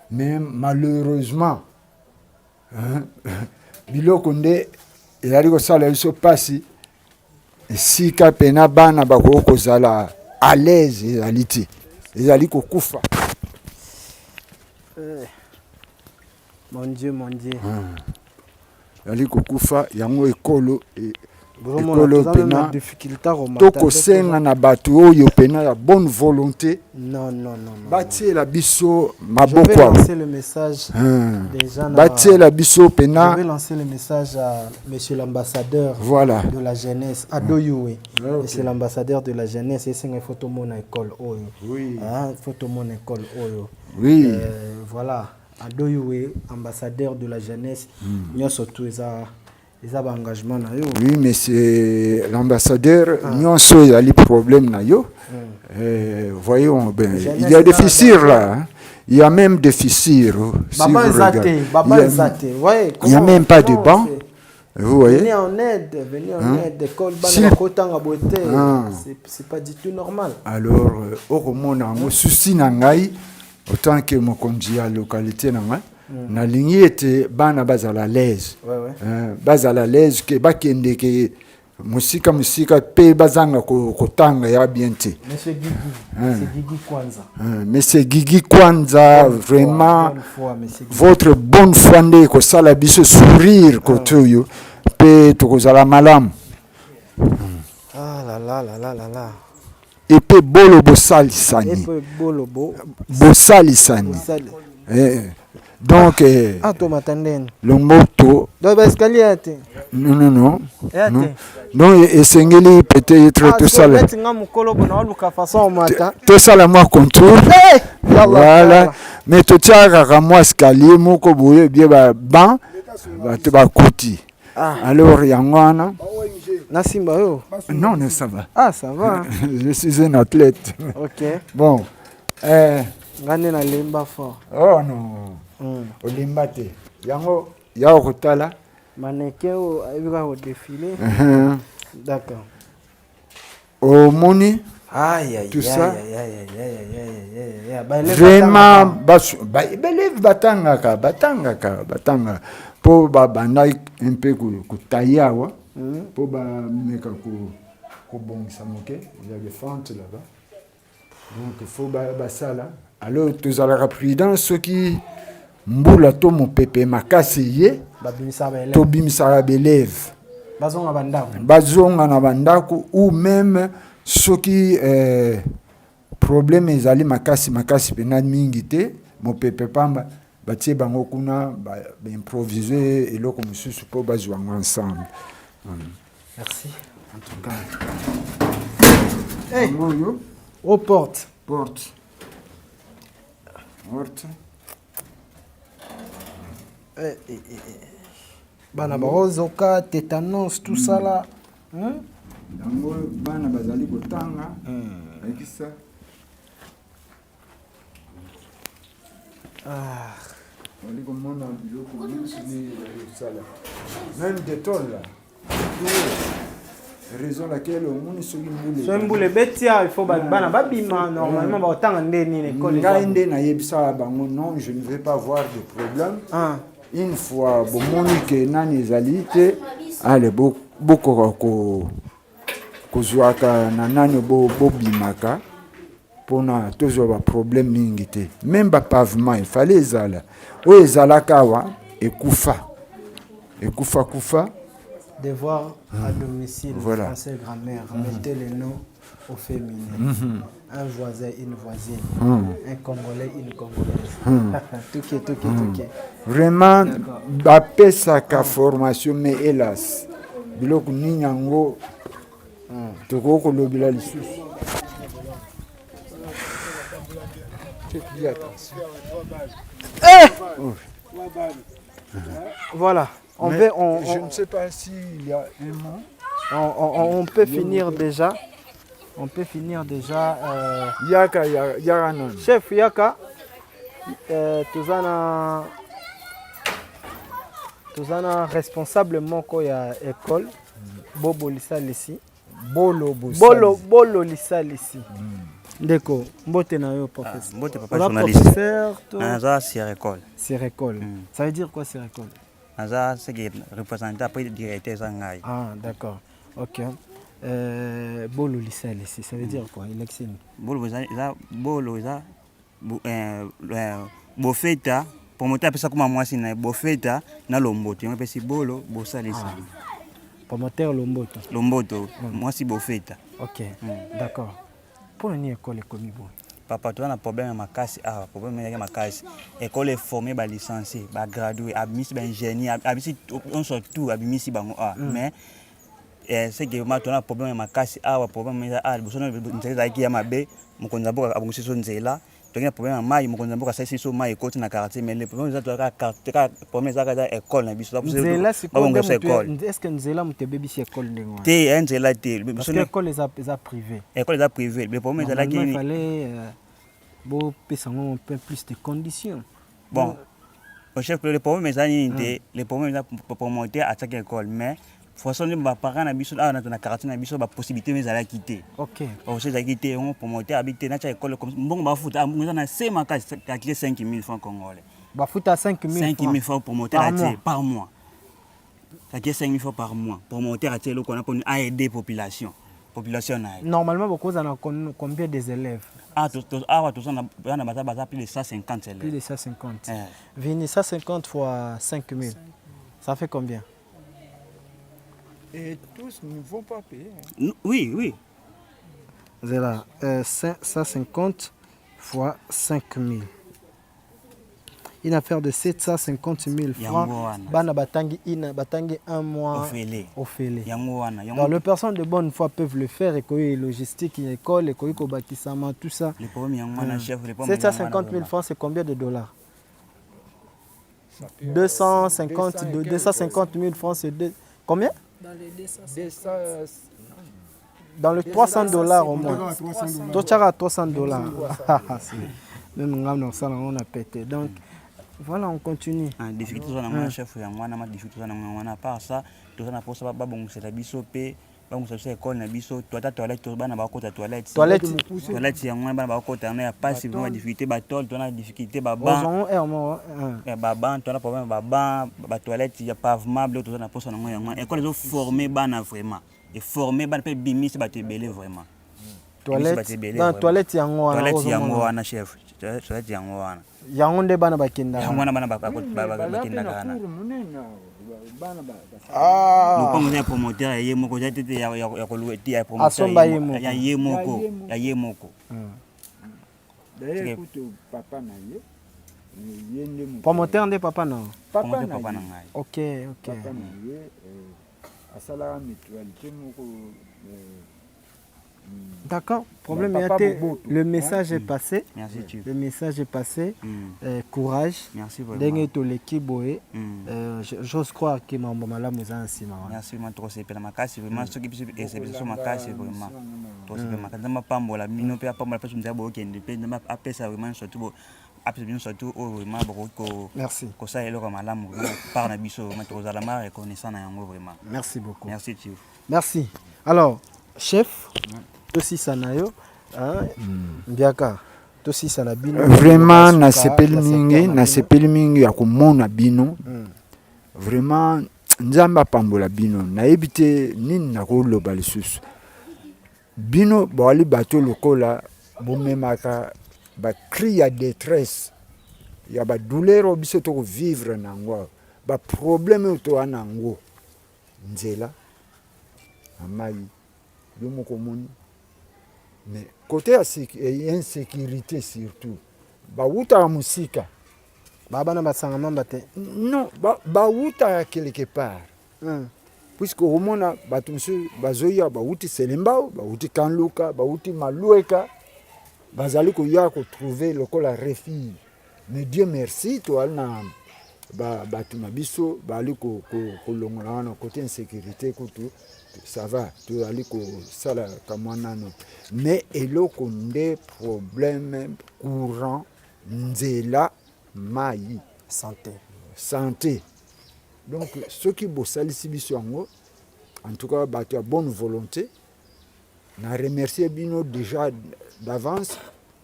Mais malheureusement, hein, biloko nde ezali kosala biso mpasi esika pena bana bakoki kozala à l'aise ezali te, ezali kokufa. Eh, mon Dieu, mon Dieu. Ezali kokufa yango ekolo ekolo pena tokosenga na bato oyo pena ya bonne volonté non, non, non, non, batiela biso maboko awa, batiela biso pena. Je vais lancer le message à monsieur l'ambassadeur, voilà, de la jeunesse Ado Yuwe. Okay. Monsieur l'ambassadeur de la jeunesse, esenga il faut tomona école oyo. Oui. Hein, il faut tomona école oyo. Oui. Voilà, Ado Yuwe, ambassadeur de la jeunesse, nyonso tout eza eza ba engagement na yo. Oui, mais c'est l'ambassadeur, ah. Nyonso ezali problème na yo. Voyons, ben, il y a des fissures là. Hein. Il y a même des fissures. Si Baba vous regardez. Baba il n'y a même pas de banc. Vous voyez? Venez en aide, venez en hein? aide. École, si... hein. C'est pas du tout normal. Alors, okomona yango souci na ngai autant que mokonzi ya localité na ngai, nalingi ete bana bazala à l'aise, ouais, ouais. Bazala à l'aise ke bakende ke mosika mosika mpe bazanga kotanga ya bien te. Monsieur Guigui, Monsieur Guigui Kwanza. Monsieur Guigui Kwanza, bonne vraiment, foi, bonne foi, monsieur Guigui. Votre bonne foi nde ekosala biso sourire kote oyo mpe tokozala malamu. Ah là là là là là là. Epe bolo bosalisani. Epe bolo bo. Bosalisani. Eh, donc ah, tomata ndeni lomboto. Donc ba escalier te. Non, non, non. Non, non, esengeli peut-être ah, tosala. Neti nga mokolo bona oluka façon omata. Tosala mwa contour. Hey! Voilà. Mais totiaka kaka mwa escalier moko boye bie ba banc bato bakoti. Ah. Alors yango wana. Nasimba yo. Non, non, ça va. Ah, ça va. Je suis un athlète. Ok. Bon. Nga nde nalemba fort. Oh non. Olemba te. Yango ya kotala. Mannequin oyo ayebi kaka kodéfiler. D'accord. Omoni tout ça. Vraiment baélève batangaka batangaka batangaka mpo babanda mpe kotaye awa mpo bameka kobongisa moke. Il y a des fentes là-bas. Donc il faut basala. Alors tozalaka prudent soki mbula to mopepe makasi ye, tobimisaka baélève bazonga bandako, bazonga na bandako, ou même soki problème ezali makasi makasi mpena mingi te, mopepe pamba, batie bango kuna, baimprovise eloko mosusu mpo bazwa yango ensemble. Merci en tout cas. Hey. Oyo oh, porte porte porte. Eh, eh, eh, bana baozoka tétanos, tout ça là. Yango bana bazali kotanga ayekisa. Ah. Bali komona biloko nyonso nini ezali kosala, même de tôle là, raison laquelle omoni soki mbula Soki mbula ebeti awa, il faut bana babima. Normalement baotanga nde nini école? Ngai nde nayebisaka bango: non, je ne vais pas avoir de problème. Ah. Une fois bomoni ke nani ezali te, ale bokoka kozwaka na nani, bobimaka mpona tozwa baproblème mingi te. Même bapavement efale ezala oyo ezalaka awa ekufa ekufa kufa. Devoir à domicile. Voilà. Français grammaire. Mettez le nom au féminin. Un voisin, une voisine. Un Congolais, une Congolaise. Toke, toke, toke. Vraiment bapesaka formation, mais hélas biloko nini yango tokoki kolobela lisusu. Faites attention. Eh! Voilà. On Mais veut, on, je ne sais pas s'il y a un mot. On, on, on peut finir déjà. On peut finir déjà. Euh... Yaka, yaka, yaka non. Chef Yaka, euh, toza na toza na responsable moko ya école Bobo Lisalisi. Bolo Bosalisi. Bolo, Bolo Lisalisi. Ndeko, mbote na yo professeur. Ah, mbote papa Oza journaliste. Professeur to Naza sur école. Sur école. Ça veut dire quoi sur école? Naza ce qui représentant après directeur eza ngai. Ah, d'accord. OK. Euh, Bolo Lisalisi, ça veut dire quoi? Elexini. Bolo eza eza bolo eza bo, eh, eh, bofeta promoteur apesa kuma mwasi na ye bofeta na lomboto yango epesi bolo bosalisa. Ah. Promoteur Lomboto. Lomboto mwasi bofeta. OK. D'accord. Pour nini école ekomi boye? Papa toza na problème ya makasi awa, problème ezalaki makasi. École eforme balicencie, bagradue, abimisi baingénieur, abimisi nyonso tout, abimisi bango awa. Mais eh, c'est que ma toza na problème ya makasi awa, problème eza awa liboso na nzela ezalaki ya mabe, mokonzi ya mboka abongisi biso nzela. Toki na problème ya mai, mokonzi ya mboka asalisi biso mai ekoti na quartier, mais le problème eza toza kaka quartier, kaka problème eza kaka eza école na biso. Nzela sikoyo nde Babongisa moto ya- école. est ce que nzela moto ebebisi école ndenge wana? Te, ya nzela te. Parce que école eza eza privé. École eza privé. Le problème ezalaki Normalement, il fallait euh, bopesa yango un peu plus de conditions. Bon, au chef, le problème eza nini te? Le problème eza promoteur atiaki école, mais façon nde baparent na biso awa na quartier na biso, bapossibilité mo ezalaki te. Bapossibilité ezalaki te, yango promoteur abi te natya école comme mbongo bafuta, ah, mbongo eza na se makasi, calcule 5000 francs congolais. Bafuta 5000 5000 francs promoteur Par atie mois. par mois, calcule 5000 francs par mois, promoteur atie eloko wana mponi aider population na ye. Normalement bokozala na combien des élèves? Ah, awa toza na bana baza plus de 150 élèves. Plus de 150. Eh. Vini, 150 fois 5000, ça fait combien? Et tous ne vont pas payer. Hein. Oui. Zela, euh, 150 fois 5000. Une affaire de 750 000 francs. Yango wana. Bana batangi ina batangi un mois. Ofele. Ofele. Yango wana, yango. Donc, les personnes de bonne foi peuvent le faire. École logistique, école, école kobakisama, tout ça. Le problème yango wana, chef, le problème yango wana 750 000 vraiment. francs, c'est combien de dollars? 250, 250 000 francs, c'est deux. Combien? Dans les 200. Dans le 300 dollars au moins. 300. Totiaka 300 dollars. Même nga na osala yango na pete. Donc voilà, on continue. Ah, difficulté toza nango wana, chef, yango wana ma difficulté toza nango wana. À part ça, toza na mposa babongisela biso mpe babongisa biso école na biso to ata toilette to bana bakota toilette. Toilette. Toilette yango wana bana bakota yango ya pasi vraiment, difficulté batole, toza na difficulté baban. Ozwango aire moko, hein. Ya baban, toza na problème ya baban, batoilette ya pavement, biloko toza na mposa nango yango wana. École ezoforme bana vraiment, eforme bana mpe ebimisi bato ebele vraiment. Toilette, Ebimisi bato ebele dans vraiment. toilette yango wana, Toilette ozomona. yango wana, chef, toilette yango wana. Yango nde bana bakendaka. Yango wana bana bakendaka wana. Lopango eza ya promoteur ya ye moko, eza te te ya kolue te, ya promoteur. Asomba ye moko. Ya ye moko, ya ye moko. D'ailleurs, écoute, papa na ye, ye nde moto- Promoteur nde papa na? Papa Promoteur na papa ye. na ngai. Ok. Papa na ye euh, asalaka mutualité moko euh, D'accord, problème Ya ya papa te, Boboto, le hein. message est passé. Merci, Chief. Le message est passé. Euh, courage. Merci vraiment. Ndenge toleki boye. Euh, j'ose croire que mambo malamu eza na nsima wana. Merci vraiment, tokosepela makasi vraiment soki biso esepela biso makasi vraiment, tokosepela makasi. Nzambe apambola bino mpe apambola mpe nzambe bookende mpe Nzambe apesa vraiment surtout apesa bino surtout oyo vraiment bokoki Merci. kosala eloko ya malamu vraiment part na biso vraiment, tokozala ma reconnaissant na yango vraiment. Merci beaucoup. Merci, Chief. Merci. Alors, chef, tosisa na yo, hein, Mbiaka, tosisa na bino. Vraiment Suka, nasepeli ya mingi, secteur na bino. Nasepeli mingi ya komona bino. Vraiment Nzambe apambola bino. Nayebi te nini nakoloba lisusu. Bino boali bato lokola bomemaka bacri ya détresse ya badouleur oyo biso tokovivre na yango awa, baproblème oyo toa na yango, nzela na mai, yo moko omoni. Mais côté ya insécurité surtout, bawutaka mosika. Baa bana basanga mamba te? Non, bawutaka quelque part, puisque okomona bato mosusu bazoya, bawuti Selembao, bawuti Kanluka, bawuti Malueka, bazali koya kotrouve lokola refuge. Mais Dieu merci, toali na Bato na biso bazali kolongola wana kote insécurité kutu ça va, tozali kosala kamwa nano, mais eloko nde problème, courant, nzela, mai, santé. Santé. Donc soki bosalisi biso yango, en tout cas bato ya bonne volonté, na remercier bino déjà d'avance.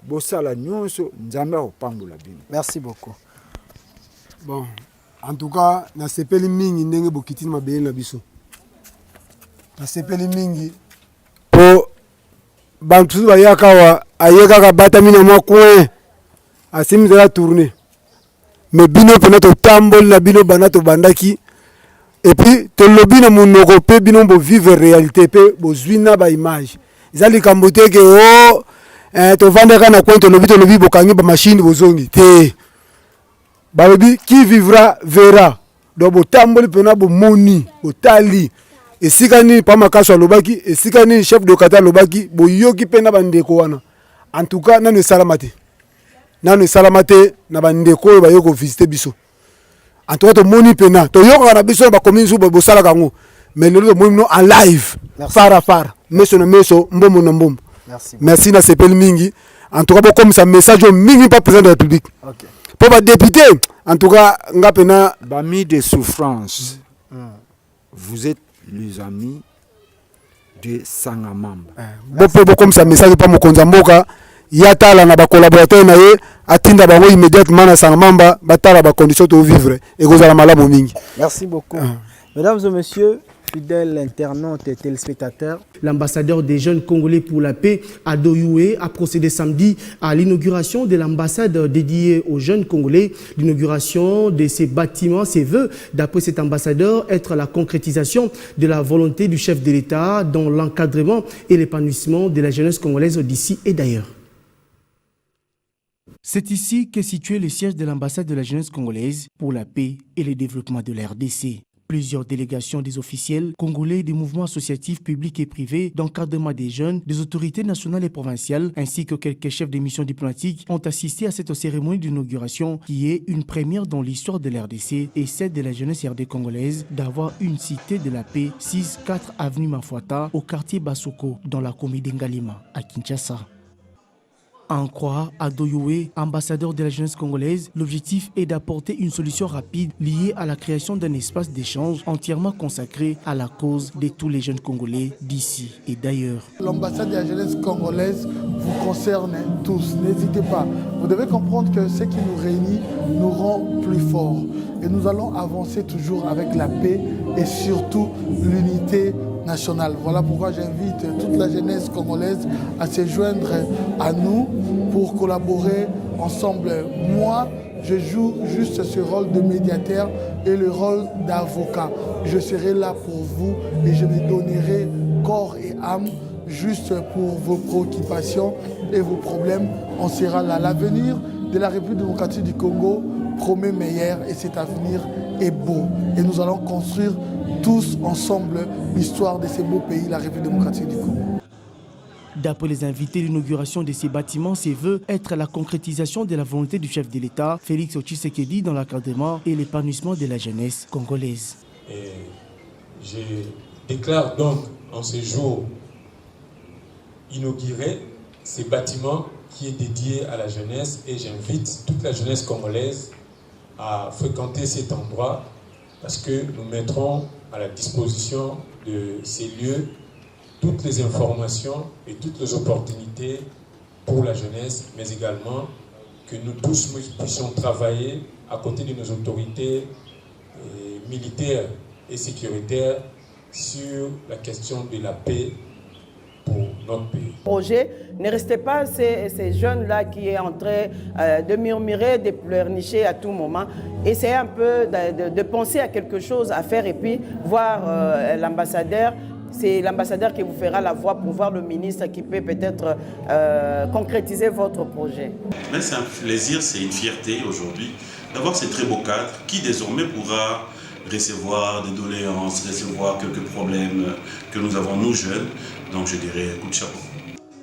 Bosala nyonso, Nzambe akopambola bino. Merci beaucoup. Bon, en tout cas nasepeli mingi ndenge bokiti na mabele na biso. Nasepeli mingi mpo bantu mosusu bayaka awa, aye kaka batami na mwa coin, asimi nzela tourne. Mais bino mpena totamboli na bino banda tobandaki, et puis tolobi na monoko mpe bino bovivre réalité mpe bozwi na baimage. Eza likambo te ke o tovandaka na coin, tolobi tolobi, bokangi bamashine, bozongi te. Balobi qui vivra verra. Donc botamboli mpena, bomoni, botali esika nini pa Makaso alobaki, esika nini chef de quartier alobaki, boyoki mpe na bandeko wana. En tout cas nano esalama te, nano esalama te na bandeko oyo baye kovisite biso. En tout cas tomoni mpena, toyokaka na biso na bacommune mosusu bosalaka yango, mais lelo tomoni bino en live, fara fara, meso na meso, mbombo na mbombo. Merci, nasepeli mingi. En tout cas bokomisa message oyo mingi mpa président de la République, mpo badéputé, en tout cas nga mpena. Bamis de souffrance, vous êtes les amis de Sangamamba. Bo mpe bokomisa message mpa mokonzi ya mboka, ye atala na bacollaborateur na ye, atinda bango immédiatement na Sangamamba, batala bacondition tovivre, ekozala malamu mingi. Merci beaucoup. Mesdames et messieurs, fidèles internautes et téléspectateurs. L'ambassadeur des jeunes Congolais pour la paix, Ado Yuhe, a procédé samedi à l'inauguration de l'ambassade dédiée aux jeunes Congolais. L'inauguration de ces bâtiments se veut, d'après cet ambassadeur, être la concrétisation de la volonté du chef de l'État dans l'encadrement et l'épanouissement de la jeunesse congolaise d'ici et d'ailleurs. C'est ici qu'est situé le siège de l'ambassade de la jeunesse congolaise pour la paix et le développement de la RDC. Plusieurs délégations des officiels congolais, des mouvements associatifs publics et privés, d'encadrement des jeunes, des autorités nationales et provinciales, ainsi que quelques chefs de mission diplomatiques ont assisté à cette cérémonie d'inauguration qui est une première dans l'histoire de la RDC et celle de la jeunesse RD congolaise d'avoir une cité de la paix, 6-4 avenue Mafuata, au quartier Basoko, dans la commune d'Ngalima, à Kinshasa. En croix, Ado Yuhe, ambassadeur de la jeunesse congolaise, l'objectif est d'apporter une solution rapide liée à la création d'un espace d'échange entièrement consacré à la cause de tous les jeunes Congolais d'ici et d'ailleurs. L'ambassade de la jeunesse congolaise vous concerne tous. N'hésitez pas. Vous devez comprendre que ce qui nous réunit nous rend plus forts. Et nous allons avancer toujours avec la paix et surtout l'unité nationale. Voilà pourquoi j'invite toute la jeunesse congolaise à se joindre à nous pour collaborer ensemble. Moi, je joue juste ce rôle de médiateur et le rôle d'avocat. Je serai là pour vous et je me donnerai corps et âme juste pour vos préoccupations et vos problèmes. On sera là. L'avenir de la République démocratique du Congo promet meilleur et cet avenir est beau. Et nous allons construire tous ensemble l'histoire de ce beau pays, la République démocratique du Congo. D'après les invités, l'inauguration de ces bâtiments se veut être la concrétisation de la volonté du chef de l'État, Félix Tshisekedi, dans l'encadrement et l'épanouissement de la jeunesse congolaise. Et je déclare donc en ce jour inaugurer ces bâtiments qui est dédié à la jeunesse et j'invite toute la jeunesse congolaise à fréquenter cet endroit parce que nous mettrons à la disposition de ces lieux toutes les informations et toutes les opportunités pour la jeunesse, mais également que nous tous puissions travailler à côté de nos autorités militaires et sécuritaires sur la question de la paix pour notre pays. Projet, ne restez pas ces jeunes-là qui est en train de murmurer, de pleurnicher à tout moment. Essayez un peu de penser à quelque chose à faire et puis voir l'ambassadeur. C'est l'ambassadeur qui vous fera la voix pour voir le ministre qui peut peut-être concrétiser votre projet. Mais c'est un plaisir, c'est une fierté aujourd'hui d'avoir ces très beaux cadres qui désormais pourra recevoir des doléances, recevoir quelques problèmes que nous avons nous jeunes. Donc je dirais coup de chapeau.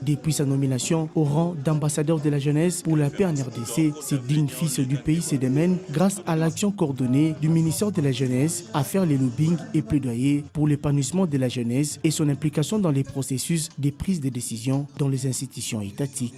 Depuis sa nomination au rang d'ambassadeur de la jeunesse pour la paix en RDC, ce digne fils du pays se démène grâce à l'action coordonnée du ministère de la Jeunesse à faire les lobbying et plaidoyer pour l'épanouissement de la jeunesse et son implication dans les processus de prise de décision dans les institutions étatiques.